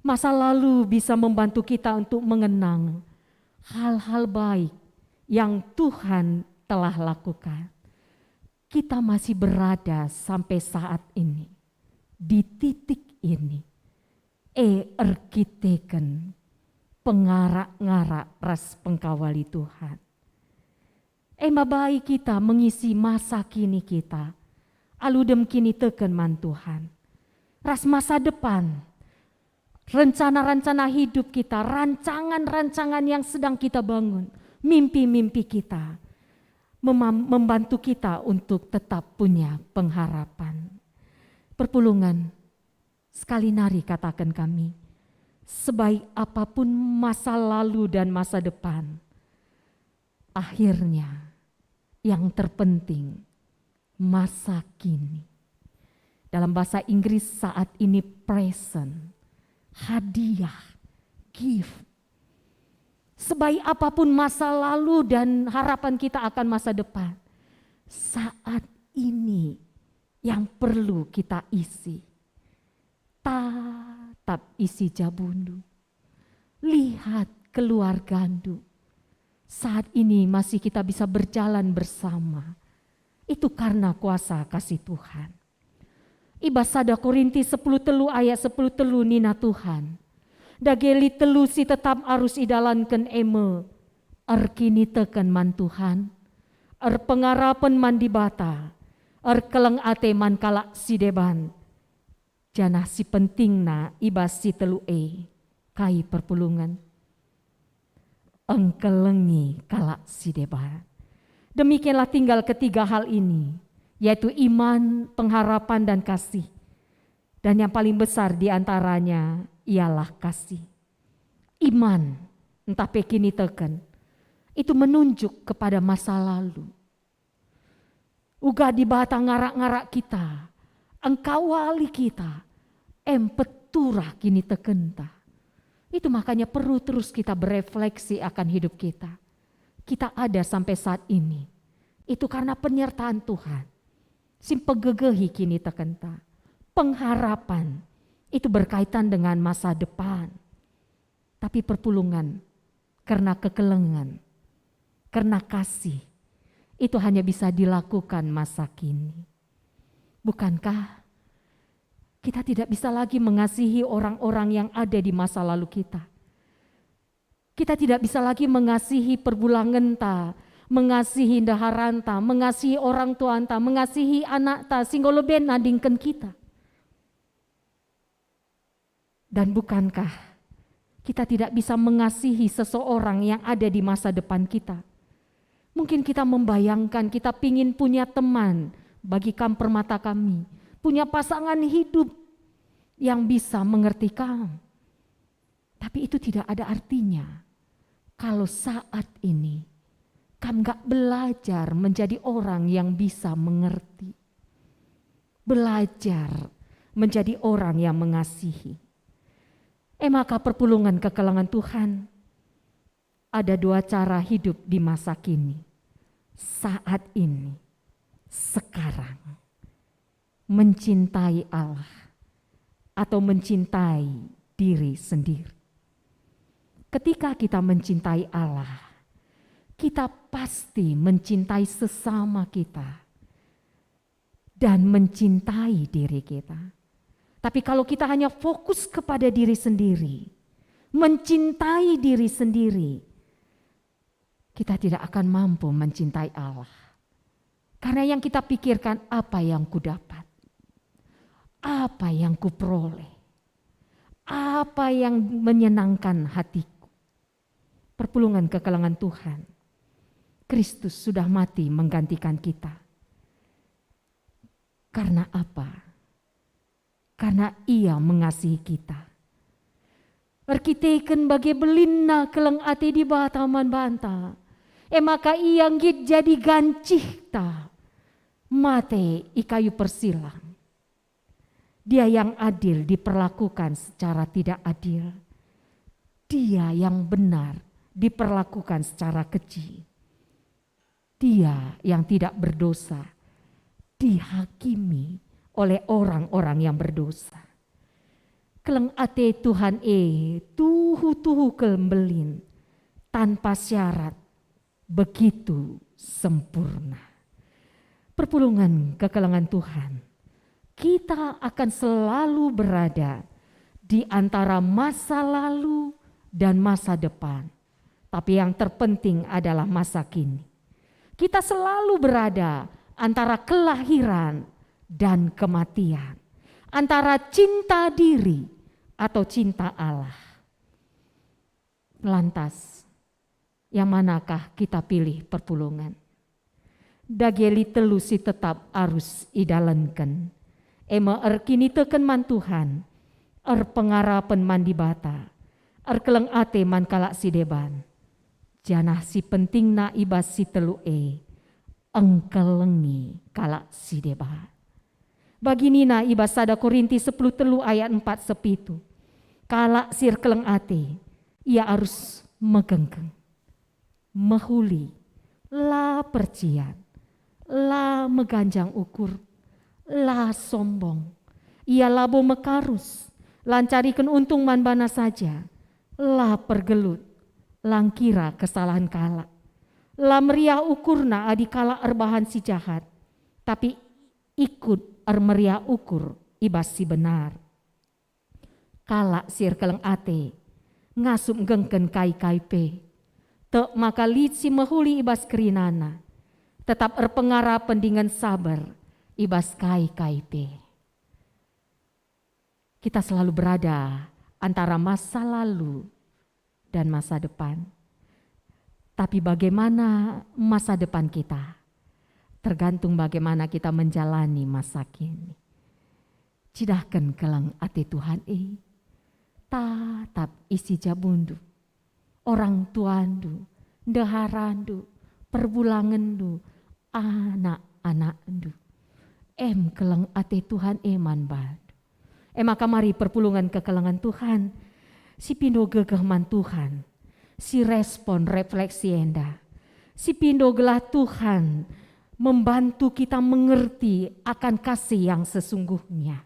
masa lalu bisa membantu kita untuk mengenang hal-hal baik yang Tuhan telah lakukan. Kita masih berada sampai saat ini, di titik ini, e erkiteken pengarak-ngarak ras pengkawali Tuhan. E mabai kita mengisi masa kini kita, alu dem kiniteken man Tuhan, ras masa depan, rencana-rencana hidup kita, rancangan-rancangan yang sedang kita bangun, mimpi-mimpi kita, memam-, membantu kita untuk tetap punya pengharapan. Perpulungen, sekali nari kataken kami, sebaik apapun masa lalu dan masa depan, akhirnya yang terpenting masa kini. Dalam bahasa Inggris saat ini present, hadiah, gift. Sebaik apapun masa lalu dan harapan kita akan masa depan, saat ini yang perlu kita isi. Tatap isi jabundu. Lihat keluargandu. Saat ini masih kita bisa berjalan bersama. Itu karena kuasa kasih Tuhan. I bas sada Korinti sepuluh telu ayat sepuluh telu nina Tuhan, "Dage lit telu si tetap arus idalanken, e me, erkiniteken man Tuhan, erpengarapen man Dibata, erkeleng ate man kalak si deban." Janah si pentingna i bas si telu e, kai perpulungen? Engkelengi kalak si deban. Demikianlah tinggal ketiga hal ini, yaitu iman, pengharapan, dan kasih. Dan yang paling besar di antaranya ialah kasih. Iman, ntah pe kiniteken, itu menunjuk kepada masa lalu. Uga Dibata ngarak-ngarak kita, engkawali kita, em peturah kinitekenta. Itu makanya perlu terus kita berefleksi akan hidup kita. Kita ada sampai saat ini, itu karena penyertaan Tuhan. Si mpegegehi kinitekenta. Pengharapan itu berkaitan dengan masa depan. Tapi perpulungen, kerna kekelengen, kerna kasih, itu hanya bisa dilakukan masa kini. Bukankah kita tidak bisa lagi mengasihi orang-orang yang ada di masa lalu kita? Kita tidak bisa lagi mengasihi perbulangenta, mengasihi ndeharanta, mengasihi orang tuanta, mengasihi anakta si enggo lebe nandingken kita. Dan bukankah kita tidak bisa mengasihi seseorang yang ada di masa depan kita? Mungkin kita membayangkan kita pingin punya teman bagi kam permata kami, punya pasangan hidup yang bisa mengerti kam. Tapi itu tidak ada artinya kalau saat ini kam nggak belajar menjadi orang yang bisa mengerti. Belajar menjadi orang yang mengasihi. E maka perpulungen kekelengen Tuhan, ada dua cara hidup di masa kini. Saat ini, sekarang. Mencintai Allah atau mencintai diri sendiri. Ketika kita mencintai Allah, kita pasti mencintai sesama kita dan mencintai diri kita. Tapi kalau kita hanya fokus kepada diri sendiri, mencintai diri sendiri, kita tidak akan mampu mencintai Allah. Karena yang kita pikirkan, apa yang kudapat, apa yang kuperoleh, apa yang menyenangkan hatiku. Perpulungen kekelengen Tuhan, Kristus sudah mati menggantikan kita. Karena apa? Karena Ia mengasihi kita. Erkiteken bage belinna keleng ate Dibata man banta, e maka Ia nggit jadi gancihta mate i kayu persilang. Dia yang adil diperlakukan secara tidak adil. Dia yang benar diperlakukan secara keji. Dia yang tidak berdosa dihakimi oleh orang-orang yang berdosa. Keleng ate Tuhan e tuhu-tuhu kal mbelin, tanpa syarat, begitu sempurna. Perpulungen kekelengen Tuhan, kita akan selalu berada di antara masa lalu dan masa depan. Tapi yang terpenting adalah masa kini. Kita selalu berada antara kelahiran dan kematian, antara cinta diri atau cinta Allah. Lantas, yang manakah kita pilih perpulungen? Dage lit telu si tetap arus idalanken, e me erkiniteken man Tuhan, erpengarapen man Dibata, erkeleng ate man kalak si deban, janah si pentingna i bas si telu e, engkelengi kalak si deban. Bagi nina i bas sada Korinti sepuluh telu ayat empat sepitu, kalak si erkeleng ate, ia arus megengkeng, mehuli, la percian, la meganjang ukur, la sombong. Ia labo mekarus, la ncariken untung man bana saja, la pergelut, la ngkira kesalahen kalak, la meriah ukurna adi kalak erbahan si jahat, tapi ikut ermeriah ukur i bas si benar. Kalak si erkeleng ate ngasup nggengken kai-kai pe. Tek maka lit si mehuli i bas kerinana, tetap erpengarapen dingen saber i bas kai-kai pe. Kita selalu berada antara masa lalu dan masa depan. Tapi bagaimana masa depan kita? Tergantung bagaimana kita menjalani masa kini. Cidahken keleng ate Tuhan e. Tatap isi jabundu, orang tuandu, ndeharandu, perbulangenndu, anak-anakndu. Em keleng ate Tuhan e man bandu. E maka mari perpulungen kekelengen Tuhan, si pindo gegeh man Tuhan, si respon refleksi enda, si pindo gelah Tuhan membantu kita mengerti akan kasih yang sesungguhnya.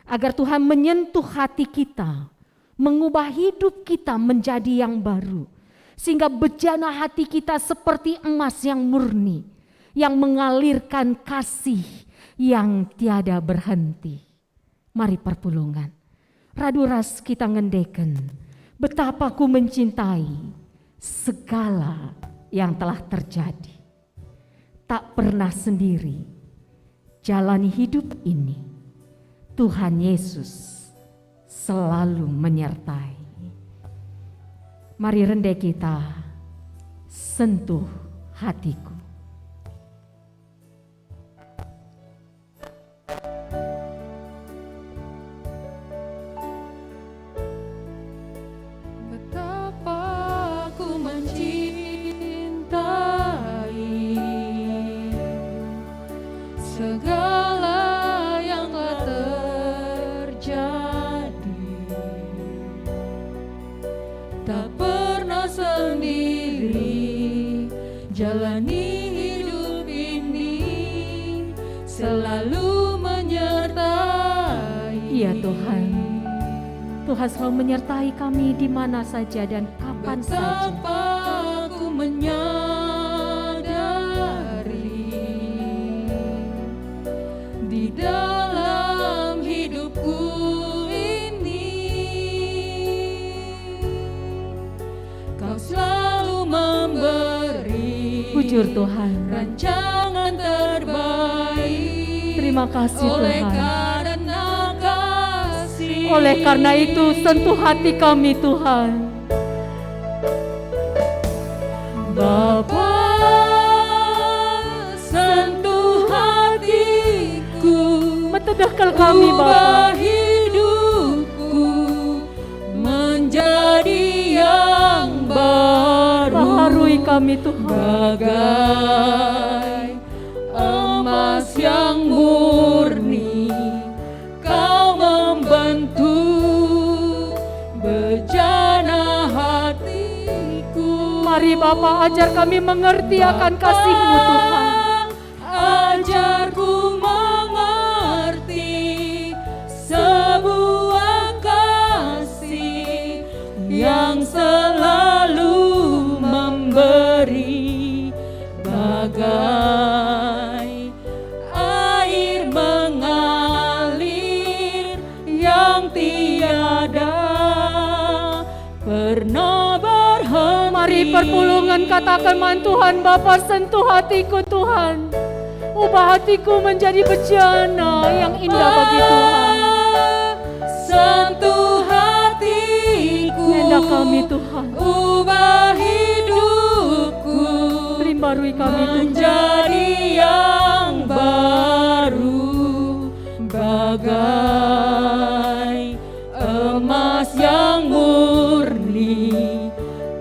Agar Tuhan menyentuh hati kita, mengubah hidup kita menjadi yang baru, sehingga bejana hati kita seperti emas yang murni, yang mengalirkan kasih yang tiada berhenti. Mari perpulungen, radu ras kita ngendeken betapa ku mencintai segala yang telah terjadi. Tak pernah sendiri jalani hidup ini. Tuhan Yesus selalu menyertai. Mari rende kita, sentuh hatiku. Betapa ku mencintai segala yang telah terjadi. Tak pernah sendiri jalani hidup ini, selalu menyertai. Iya, Tuhan. Tuhan selalu menyertai kami di mana saja dan kapan saja. Betapa ku menyangkap Dalam hidupku ini, Kau selalu memberi, bujur, Tuhan, rancangan terbaik. Terima kasih, oleh Tuhan, karena kasih. Oleh karena itu, sentuh hati kami, Tuhan. Bapa, sentuh hatiku. Metedeh kal kami, Bapa. Ubah hidupku menjadi yang baru. Baharui kami, Tuhan. Bagai emas yang murni, Kau membentuk bejana hatiku. Mari, Bapa, ajar kami mengerti akan kasih-Mu, Tuhan. Ajarku mengerti sebuah kasih yang selalu memberi, bagai air mengalir yang tiada pernah berhenti. Mari perpulungen kataken man Tuhan, Bapa, sentuh hatiku, Tuhan. Ubah hatiku menjadi bejana yang indah bagi Tuhan. Sentuh hatiku. Enda kami, Tuhan. Ubah hidupku. Rimbarui kami, Tuhan. Menjadi yang baru, bagai emas yang murni,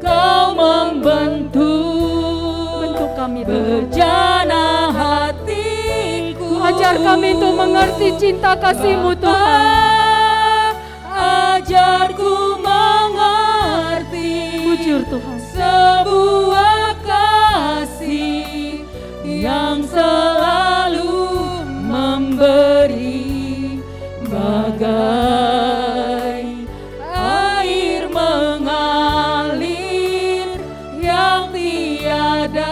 Kau membentuk. Bentuk kami, Tuhan. Bejana hatiku. Ajar kami untuk mengerti cinta kasih-Mu, Tuhan. Bapa, ajarku mengerti. Bujur, Tuhan. Sebuah kasih yang selalu memberi, bagai air mengalir yang tiada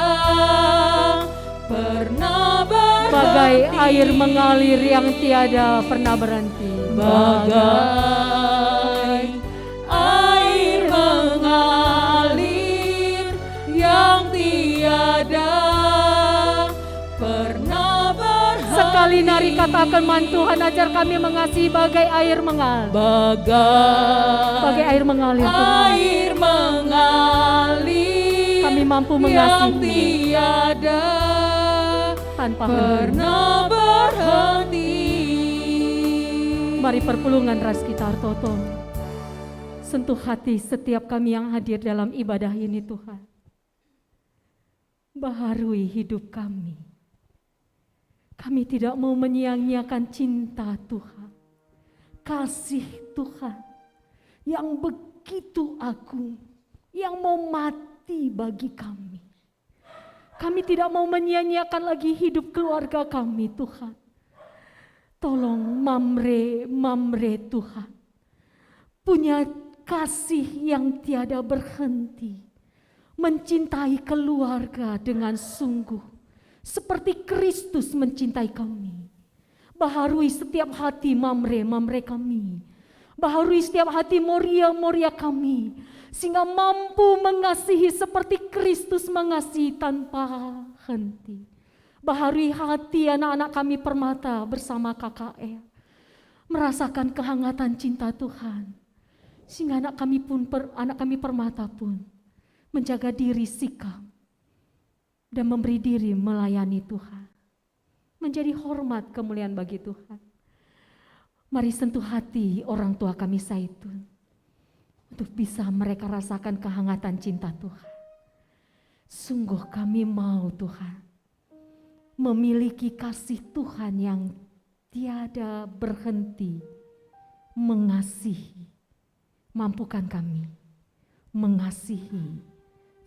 pernah berhenti. Bagai air mengalir yang tiada pernah berhenti. Bagai air mengalir yang tiada pernah berhenti. Sekali nari kataken man Tuhan, ajar kami mengasihi bagai air mengalir. Bagai air mengalir, Tuhan. Air mengalir. Kami mampu mengasihi yang tiada tanpa henti. Pernah berhenti. Mari perpulungen ras kita ertoto. Sentuh hati setiap kami yang hadir dalam ibadah ini, Tuhan. Baharui hidup kami. Kami tidak mau menyia-nyiakan cinta Tuhan, kasih Tuhan yang begitu agung, yang mau mati bagi kami. Kami tidak mau menyia-nyiakan lagi hidup keluarga kami, Tuhan. Tolong Mamre, Mamre, Tuhan, punya kasih yang tiada berhenti, mencintai keluarga dengan sungguh, seperti Kristus mencintai kami. Baharui setiap hati Mamre, Mamre kami. Baharui setiap hati Moria, Moria kami, sehingga mampu mengasihi seperti Kristus mengasihi tanpa henti. Baharui hati anak-anak kami Permata bersama K K R, merasakan kehangatan cinta Tuhan, sehingga anak kami pun per-, anak kami Permata pun menjaga diri, sikap, dan memberi diri melayani Tuhan, menjadi hormat kemuliaan bagi Tuhan. Mari sentuh hati orang tua kami Saitun, untuk bisa mereka rasakan kehangatan cinta Tuhan. Sungguh kami mau, Tuhan, memiliki kasih Tuhan yang tiada berhenti mengasihi. Mampukan kami mengasihi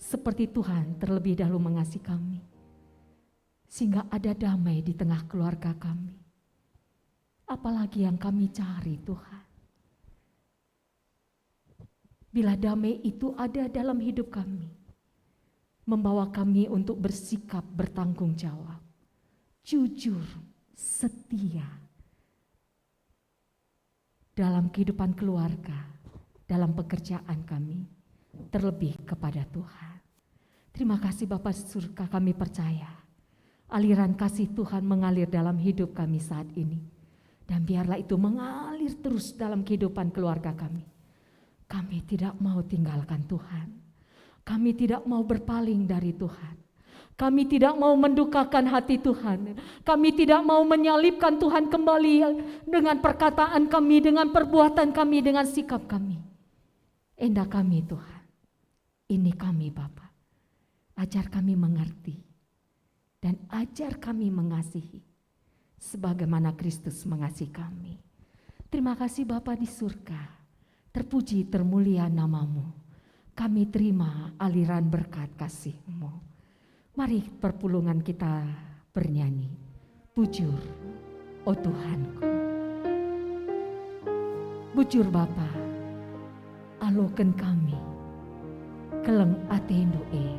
seperti Tuhan terlebih dahulu mengasihi kami, sehingga ada damai di tengah keluarga kami. Apalagi yang kami cari, Tuhan? Bila damai itu ada dalam hidup kami, membawa kami untuk bersikap bertanggung jawab, jujur, setia dalam kehidupan keluarga, dalam pekerjaan kami, terlebih kepada Tuhan. Terima kasih Bapa di surga, kami percaya aliran kasih Tuhan mengalir dalam hidup kami saat ini. Dan biarlah itu mengalir terus dalam kehidupan keluarga kami. Kami tidak mau tinggalkan Tuhan. Kami tidak mau berpaling dari Tuhan. Kami tidak mau mendukakan hati Tuhan. Kami tidak mau menyalibkan Tuhan kembali dengan perkataan kami, dengan perbuatan kami, dengan sikap kami. Enda kami, Tuhan. Ini kami, Bapa. Ajar kami mengerti dan ajar kami mengasihi sebagaimana Kristus mengasihi kami. Terima kasih, Bapa di surga. Terpuji, termulia nama-Mu. Kami terima aliran berkat kasih-Mu. Mari perpulungen kita bernyanyi. Bujur, o Tuhanku. Bujur, Bapa, aloken kami keleng ateNdu e,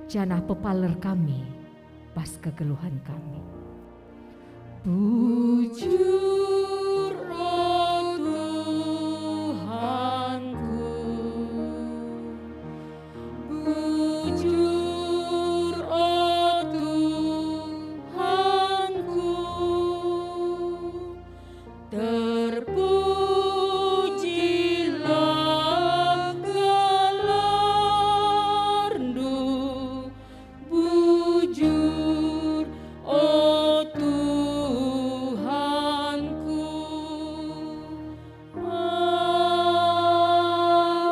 janah pepaler kami bas kegeluhen kami. Bujur, o Tuhanku, bujur, o Tuhanku, terpujilah gelarNdu, bujur, o Tuhanku.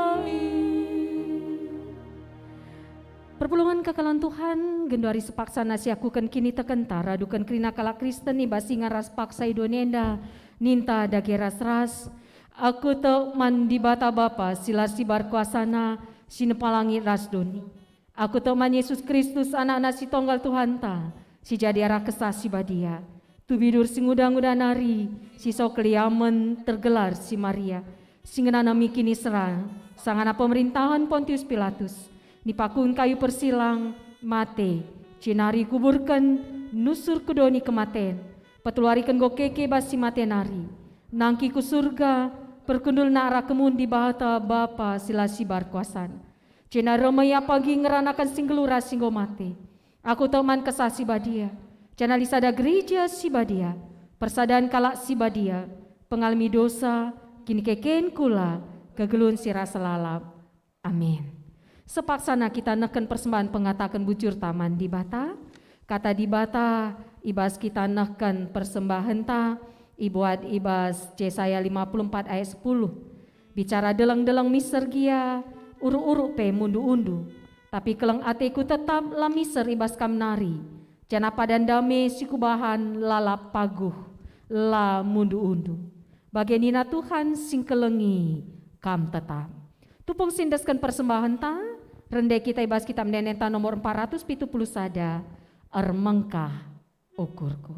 Amin. Perpulungen kekalen Tuhan, genduari sepaksana siakuken kinitekenta raduken kerina kalak Kristen i bas ingan ras paksa i doni enda, ninta dage ras-ras, "Aku tek man Dibata Bapa si la sibar kuasana, si nepa langit ras doni. Aku tek man Yesus Kristus, AnakNa si Tonggal Tuhanta, si jadi arah Kesah Si Badia. Tubidur si nguda-nguda nari, si so keliamen, tergelar si Maria, si ngenanami kiniseran, sangana pemerintahen Pontius Pilatus, nipakuken kayu persilang, mate, jenari kuburken, nusur ku doni kematen, peteluariken enggo keke bas si mate nari, nangkih ku Surga, perkundulna arah kemuhen Dibata Bapa si la sibar kuasana. Jenari reh me Ia pagi ngeranaken si nggeluh ras si enggo mate. Aku tek man Kesah Si Badia, janah lit sada Gereja Si Badia, persadan kalak si badia, pengalemi dosa, kinikeken kula, kegeluhen si rasa lalap. Amin." Sepaksana kita nehken persembahen pengataken bujurta man Dibata. Kata Dibata i bas kita nehken persembahenta ibuat i bas Jesaya lima puluh empat ayat sepuluh. Bicara deleng-deleng miser gia, uruk-uruk pe mundu-undu. Tapi keleng ateku tetap la miser i bas kam nari, janah padan dame si kubahan lalap paguh, la mundu-undu. Bage nina Tuhan si ngkelengi kam tetap. Tupung si endesken persembahenta, rende kita i bas Kitab Ende-enden nomor empat ratus pitu puluh sada, Ermengkah Ukurku.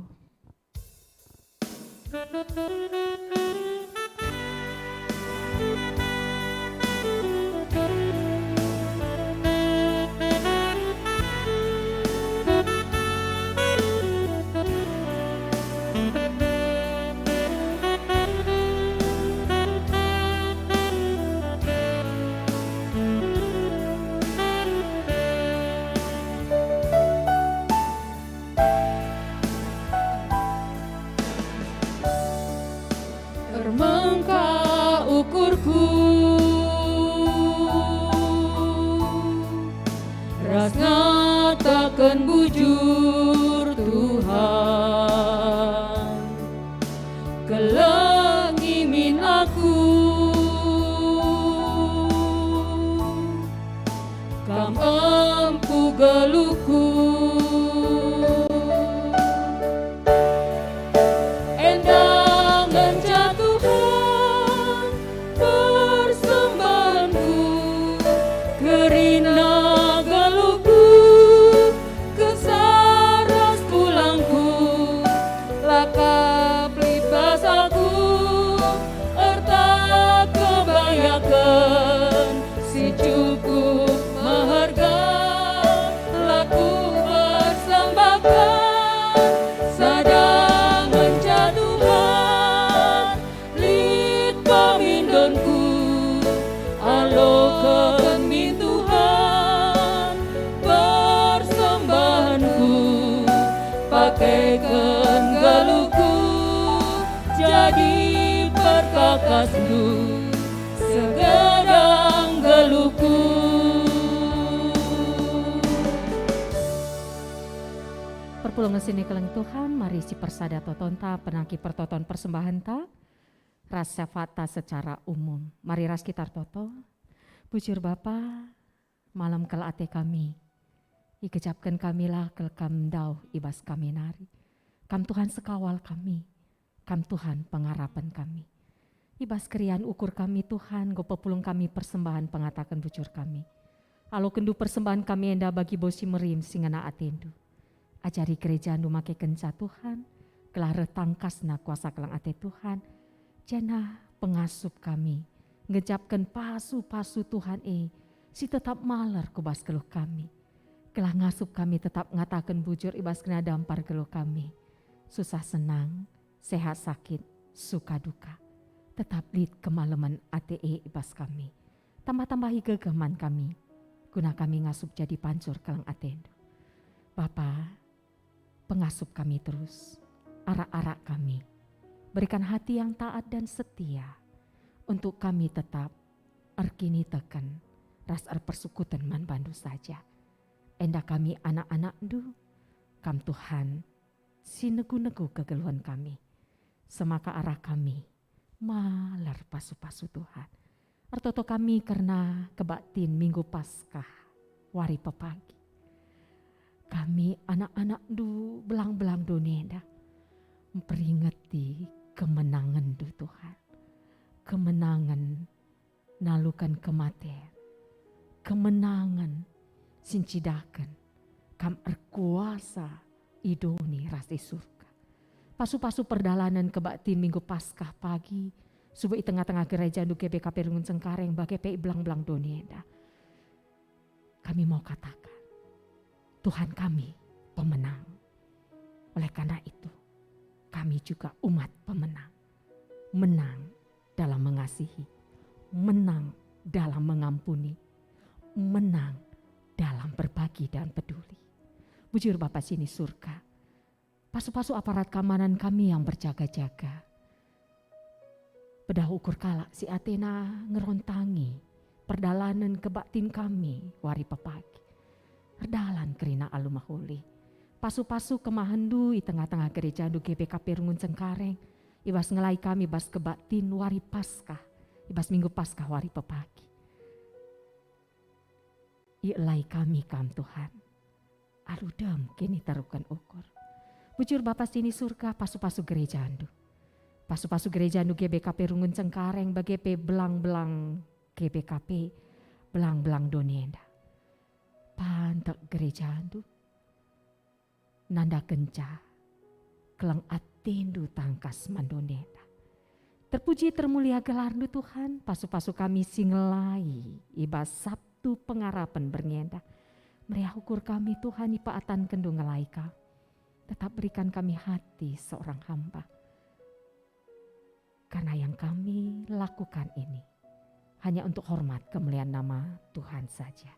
Ken geluhku jadi perkakasndu segedang geluhku. Perpulungen si nikeleng Tuhan, mari sipersada totonta penangki pertoton persembahenta ras syafaatta secara umum. Mari ras kita ertoto. Bujur Bapa, malem kal ate kami. Igejapken kamilah kal Kam ndauh i bas kami nari. Kam Tuhan sekawal kami, Kam Tuhan pengarapen kami. I bas keriahen ukur kami, Tuhan, enggo pepulung kami persembahen pengataken bujur kami. AlokenNdu persembahen kami enda bagi bas si merim si ngena ateNdu. Ajari gerejaNdu make kenca, Tuhan, gelah reh tangkasna kuasa keleng ate Tuhan, janah pengasup kami ngejapken pasu-pasu Tuhan e si tetap maler ku bas geluh kami. Gelah ngasup kami tetap ngataken bujur i bas kena dampar geluh kami. Susah senang, sehat sakit, suka duka, tetap lit kemalemen ate e i bas kami. Tambah-tambahi gegeh man kami, guna kami ngasup jadi pancur keleng ateNdu. Bapa, pengasup kami terus, arak-arak kami. Berikan hati yang taat dan setia untuk kami tetap erkiniteken ras erpersekutuken man bandu saja. Enda kami anak-anakndu, Kam Tuhan, si negu-negu kegeluhen kami. Semaka arah kami, maler pasu-pasu Tuhan. Ertoto kami kerna kebaktin Minggu Paskah, wari pepagi. Kami anak-anakndu belang-belang doni enda, mperingeti kemenangenNdu Tuhan. Kemenangen naluken kematen, kemenangen si ncidahken Kam erkuasa i doni ras i Surga. Pasu-pasu perdalanen kebaktin Minggu Paskah pagi, subuk i tengah-tengah gerejaNdu G B K P Runggun Cengkareng bage pe i belang-belang doni enda. Kami mau kataken, Tuhan kami pemenang. Oleh karena itu, kami juga umat pemenang. Menang dalam mengasihi, menang dalam mengampuni, menang dalam berbagi dan peduli. Bujur Bapa sini Surga, pasu-pasu aparat keamanan kami yang berjaga-jaga. Pedah ukur kalak si atena ngerontangi perdalanen kebaktin kami wari pepagi. Erdalan kerina alu mehuli. Pasu-pasu kemahenNdu i tengah-tengah gerejaNdu G B K P Runggun Cengkareng, i bas ngelai kami bas kebaktin wari Paskah, i bas Minggu Paskah wari pepagi. Ielai kami Kam, Tuhan, alu dem kiniteruken ukur. Bujur Bapa sini Surga, pasu-pasu gerejaNdu. Pasu-pasu gerejaNdu G B K P Runggun Cengkareng bage pe belang-belang G B K P, belang-belang doni enda. Pantek gerejaNdu, nandakenca keleng ateNdu tangkas man doni enda. Terpuji termulia gelarNdu Tuhan, pasu-pasu kami si ngelai i bas Sabtu Pengarapen berngi enda. Meriah ukur kami Tuhan ipaatankenNdu ngelai kami. Tetap berikan kami hati seorang hamba. Karena yang kami lakukan ini hanya untuk hormat kemuliaan nama Tuhan saja.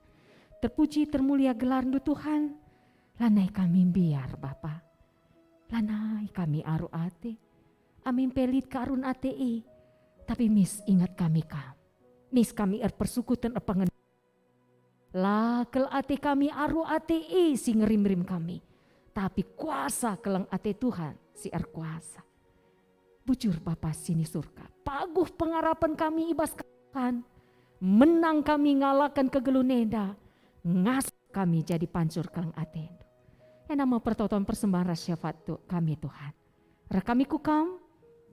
Terpuji termulia gelarNdu Tuhan, lanai kami mbiar Bapa. Lanai kami aru ate, amin pe lit kearun ate e, tapi mis inget kami Kam. Mis kami erpersekutuken erpengen La kel ate kami aru ate e si ngerimrim kami, tapi kuasa keleng ate Tuhan si erkuasa. Bujur Bapa sini Surga, paguh pengarapen kami i bas Tuhan. Menang kami ngalaken kegeluhen enda, ngasup kami jadi pancur keleng ateNdu. Enda me pertoton persembahen ras syafaat tu kami Tuhan. Reh kami ku Kam,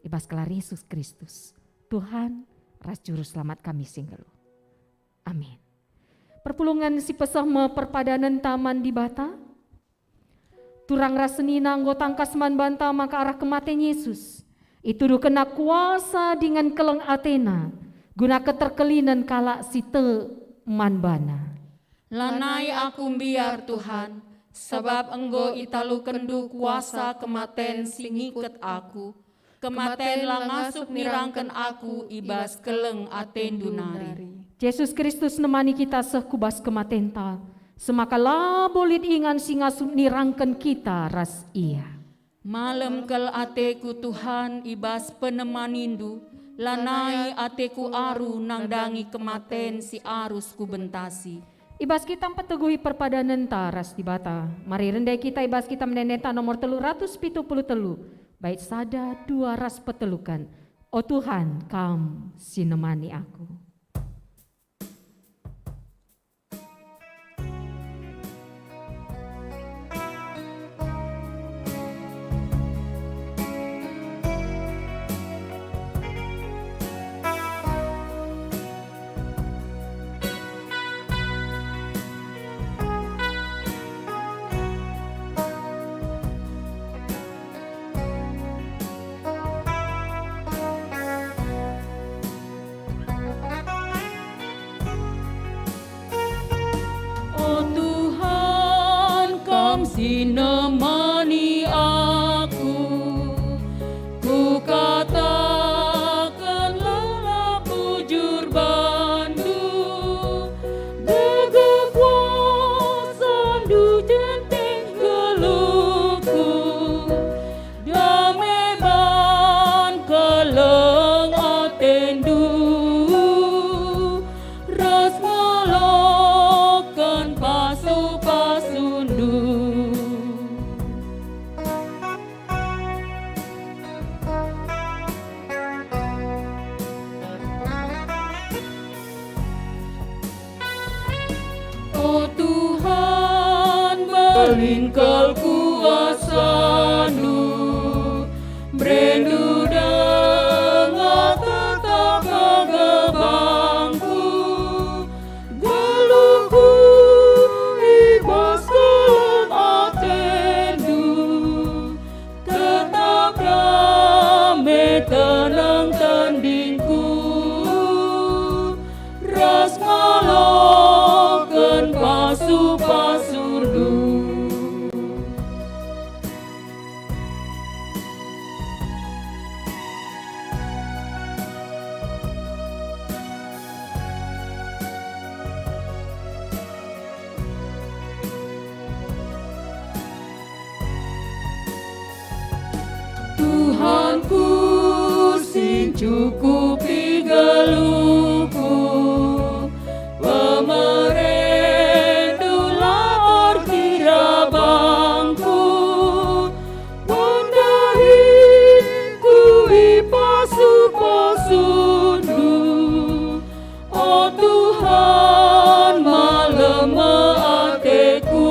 i bas gelar Yesus Kristus, Tuhan ras Juru Selamat kami si nggeluh. Amin. Perpulungen si peseh me perpadanenta man Dibata. Turang ras senina enggo tangkas man banta maka arah kematen Yesus, ituduhkenNa kuasa dingen keleng ateNa, guna keterkelinen kalak si tek man baNa. Lanai aku mbiar, Tuhan, sabap enggo italukenNdu kuasa kematen si ngiket aku. Kematen la ngasup nirangken aku i bas keleng ateNdu nari. Jesus Kristus nemani kita seh ku bas kematenta, semaka labo lit ingan si ngasup nirangken kita ras Ia. Malem kal ateku, Tuhan, i bas penemanindu, lanai ateku aru nandangi kematen si arus kubentasi. I bas kita mpeteguhi perpadanenta ras Dibata, mari rende kita i bas kita mendenenta nomor telu ratus pitu puluh telu, bait sada, dua, ras peteluken. O Tuhan, Kam si nemani aku. O Tuhan, Kam si nemani aku, kukataken lalap bujur bandu, gegeh kuasandu jenteh geluhku. Dame ban keleng atendu, ras ngaloken pasu-pasundu. O Tuhan, mbelin kal kuasaNdu, bereNdu denga tetap kegeluhku, geluhku i bas keleng ateNdu. Tetap dame tenang tendingku, ras ngaloken pasu-pasundu. Tuhanku si ncukupi geluhku, pemereNdu la terkira bangku, pendahingku i pasu-pasundu. O Tuhan, malem me ateku,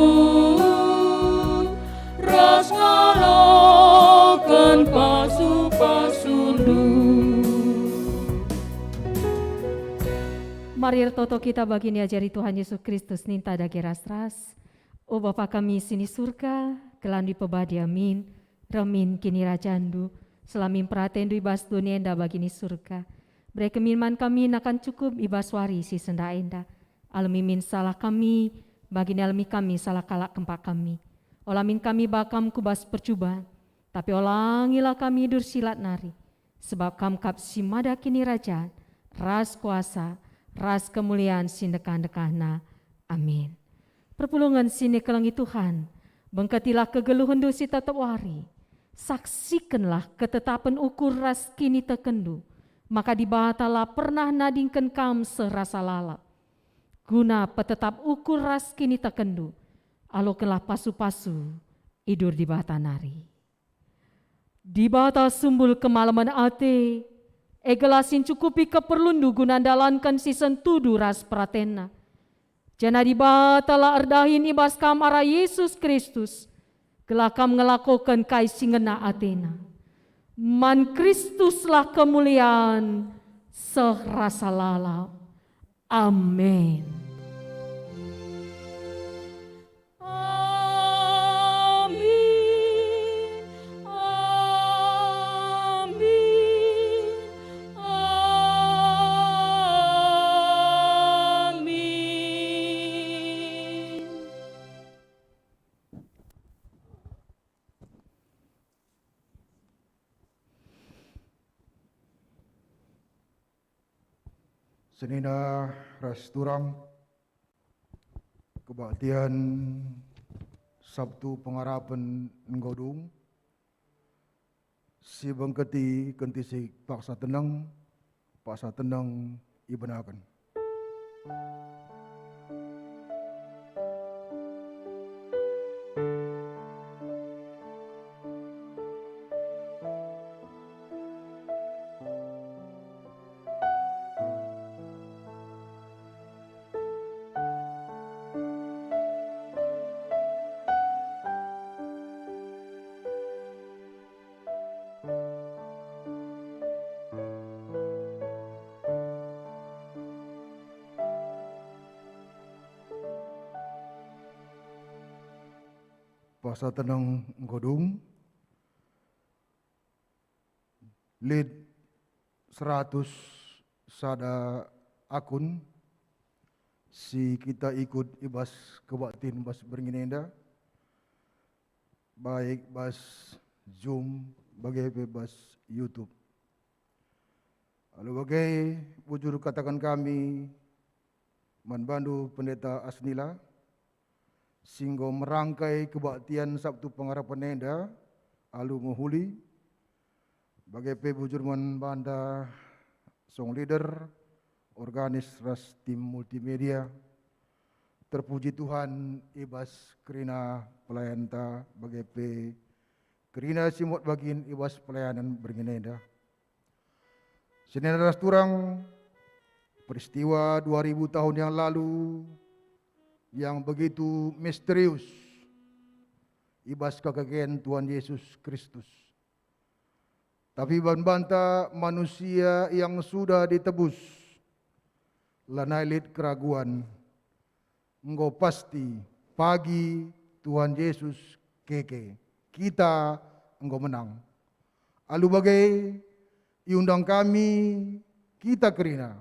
ras ngaloken pasu-pasundu. Mari ertoto kita bagi niajari Tuhan Yesus Kristus ninta dage ras-ras. O Bapa kami si ni Surga, gelarNdu ipebadi amin, reh min kinirajanNdu, seh la min peratenNdu i bas doni enda bagi ni Surga. Bereken min man kami nakan cukup i bas wari si sendah enda. Alemi min salah kami, bagi ni alemi kami salah kalak kempak kami. Ola min kami bakam ku bas percuban, tapi olangilah kami idur si lat nari, sebab Kam kap si mada kinirajan, ras kuasa, ras kemulian si ndekah-ndekahna. Amin. Perpulungen si nikelengi Tuhan, bengketilah kegeluhenNdu si tep-tep wari. Saksikenlah ketetapen ukur ras kinitekenndu, maka Dibata la pernah nadingken kam seh rasa lalap. Guna petetap ukur ras kinitekenndu, alokenlah pasu-pasu idur Dibata nari. Dibata sumbul kemalemen ate, e gelah si ncukupi keperlunndu guna ndalanken si sentudu ras peratenNa. Janah Dibata la erdahin i bas kam arah Yesus Kristus, gelah kam ngelakoken kai si ngena ateNa. Man Kristuslah kemulian seh rasa lalap. Amin. Amin. Amin. Amin. Senina ras turang, kebaktian Sabtu Pengarapen enggo dung. Si bengketi kentisik paksa teneng, paksa teneng ibenaken. Paksa teneng enggo dung. Lit seratus sada akun si kita ikut i bas kebaktin bas beringin enda, baik bas Zoom bage pe bas YouTube. Alu bage, bujur kataken kami man bandu Pendeta Asnila, si enggo merangkai kebaktian Sabtu Pengharapen enda alu mehuli, bage pe bujur man banta song leader, organis ras tim multimedia. Terpuji Tuhan i bas kerina pelayanta, bage pe kerina si muat bagin i bas pelayanan beringin enda. Senina ras turang, peristiwa dua ribu tahun yang lalu yang begitu misterius i bas kekeken Tuhan Yesus Kristus. Tapi ban banta manusia yang sudah ditebus, lanai lit keraguan. Enggo pasti pagi Tuhan Yesus keke, kita enggo menang. Alu bage, iundang kami, kita kerina,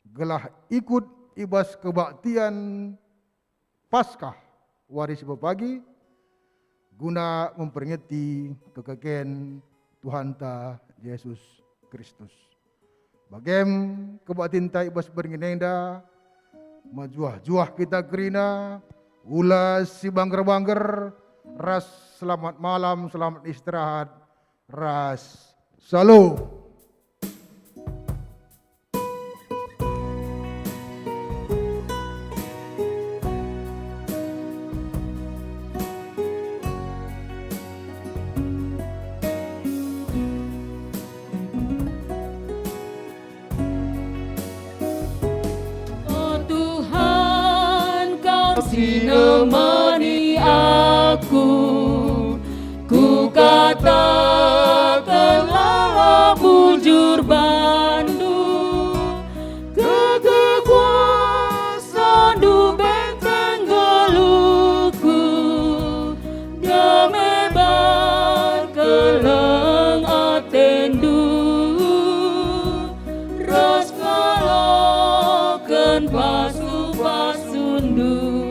gelah ikut i bas kebaktian Paskah wari si pepagi, guna memperingeti kekeken Tuhanta Jesus Kristus. Bagem kebaktinta i bas beringin enda, mejuah-juah kita kerina, ula si bangger-bangger, ras selamat malam, selamat istirahat, ras Shalom. O Tuhan, Kau si nemani aku, kukatakenlah bujur bandu, kekuasaNdu benteng geluhku, dame ban keleng ateNdu, ras ngaloken pasu-pasuNdu.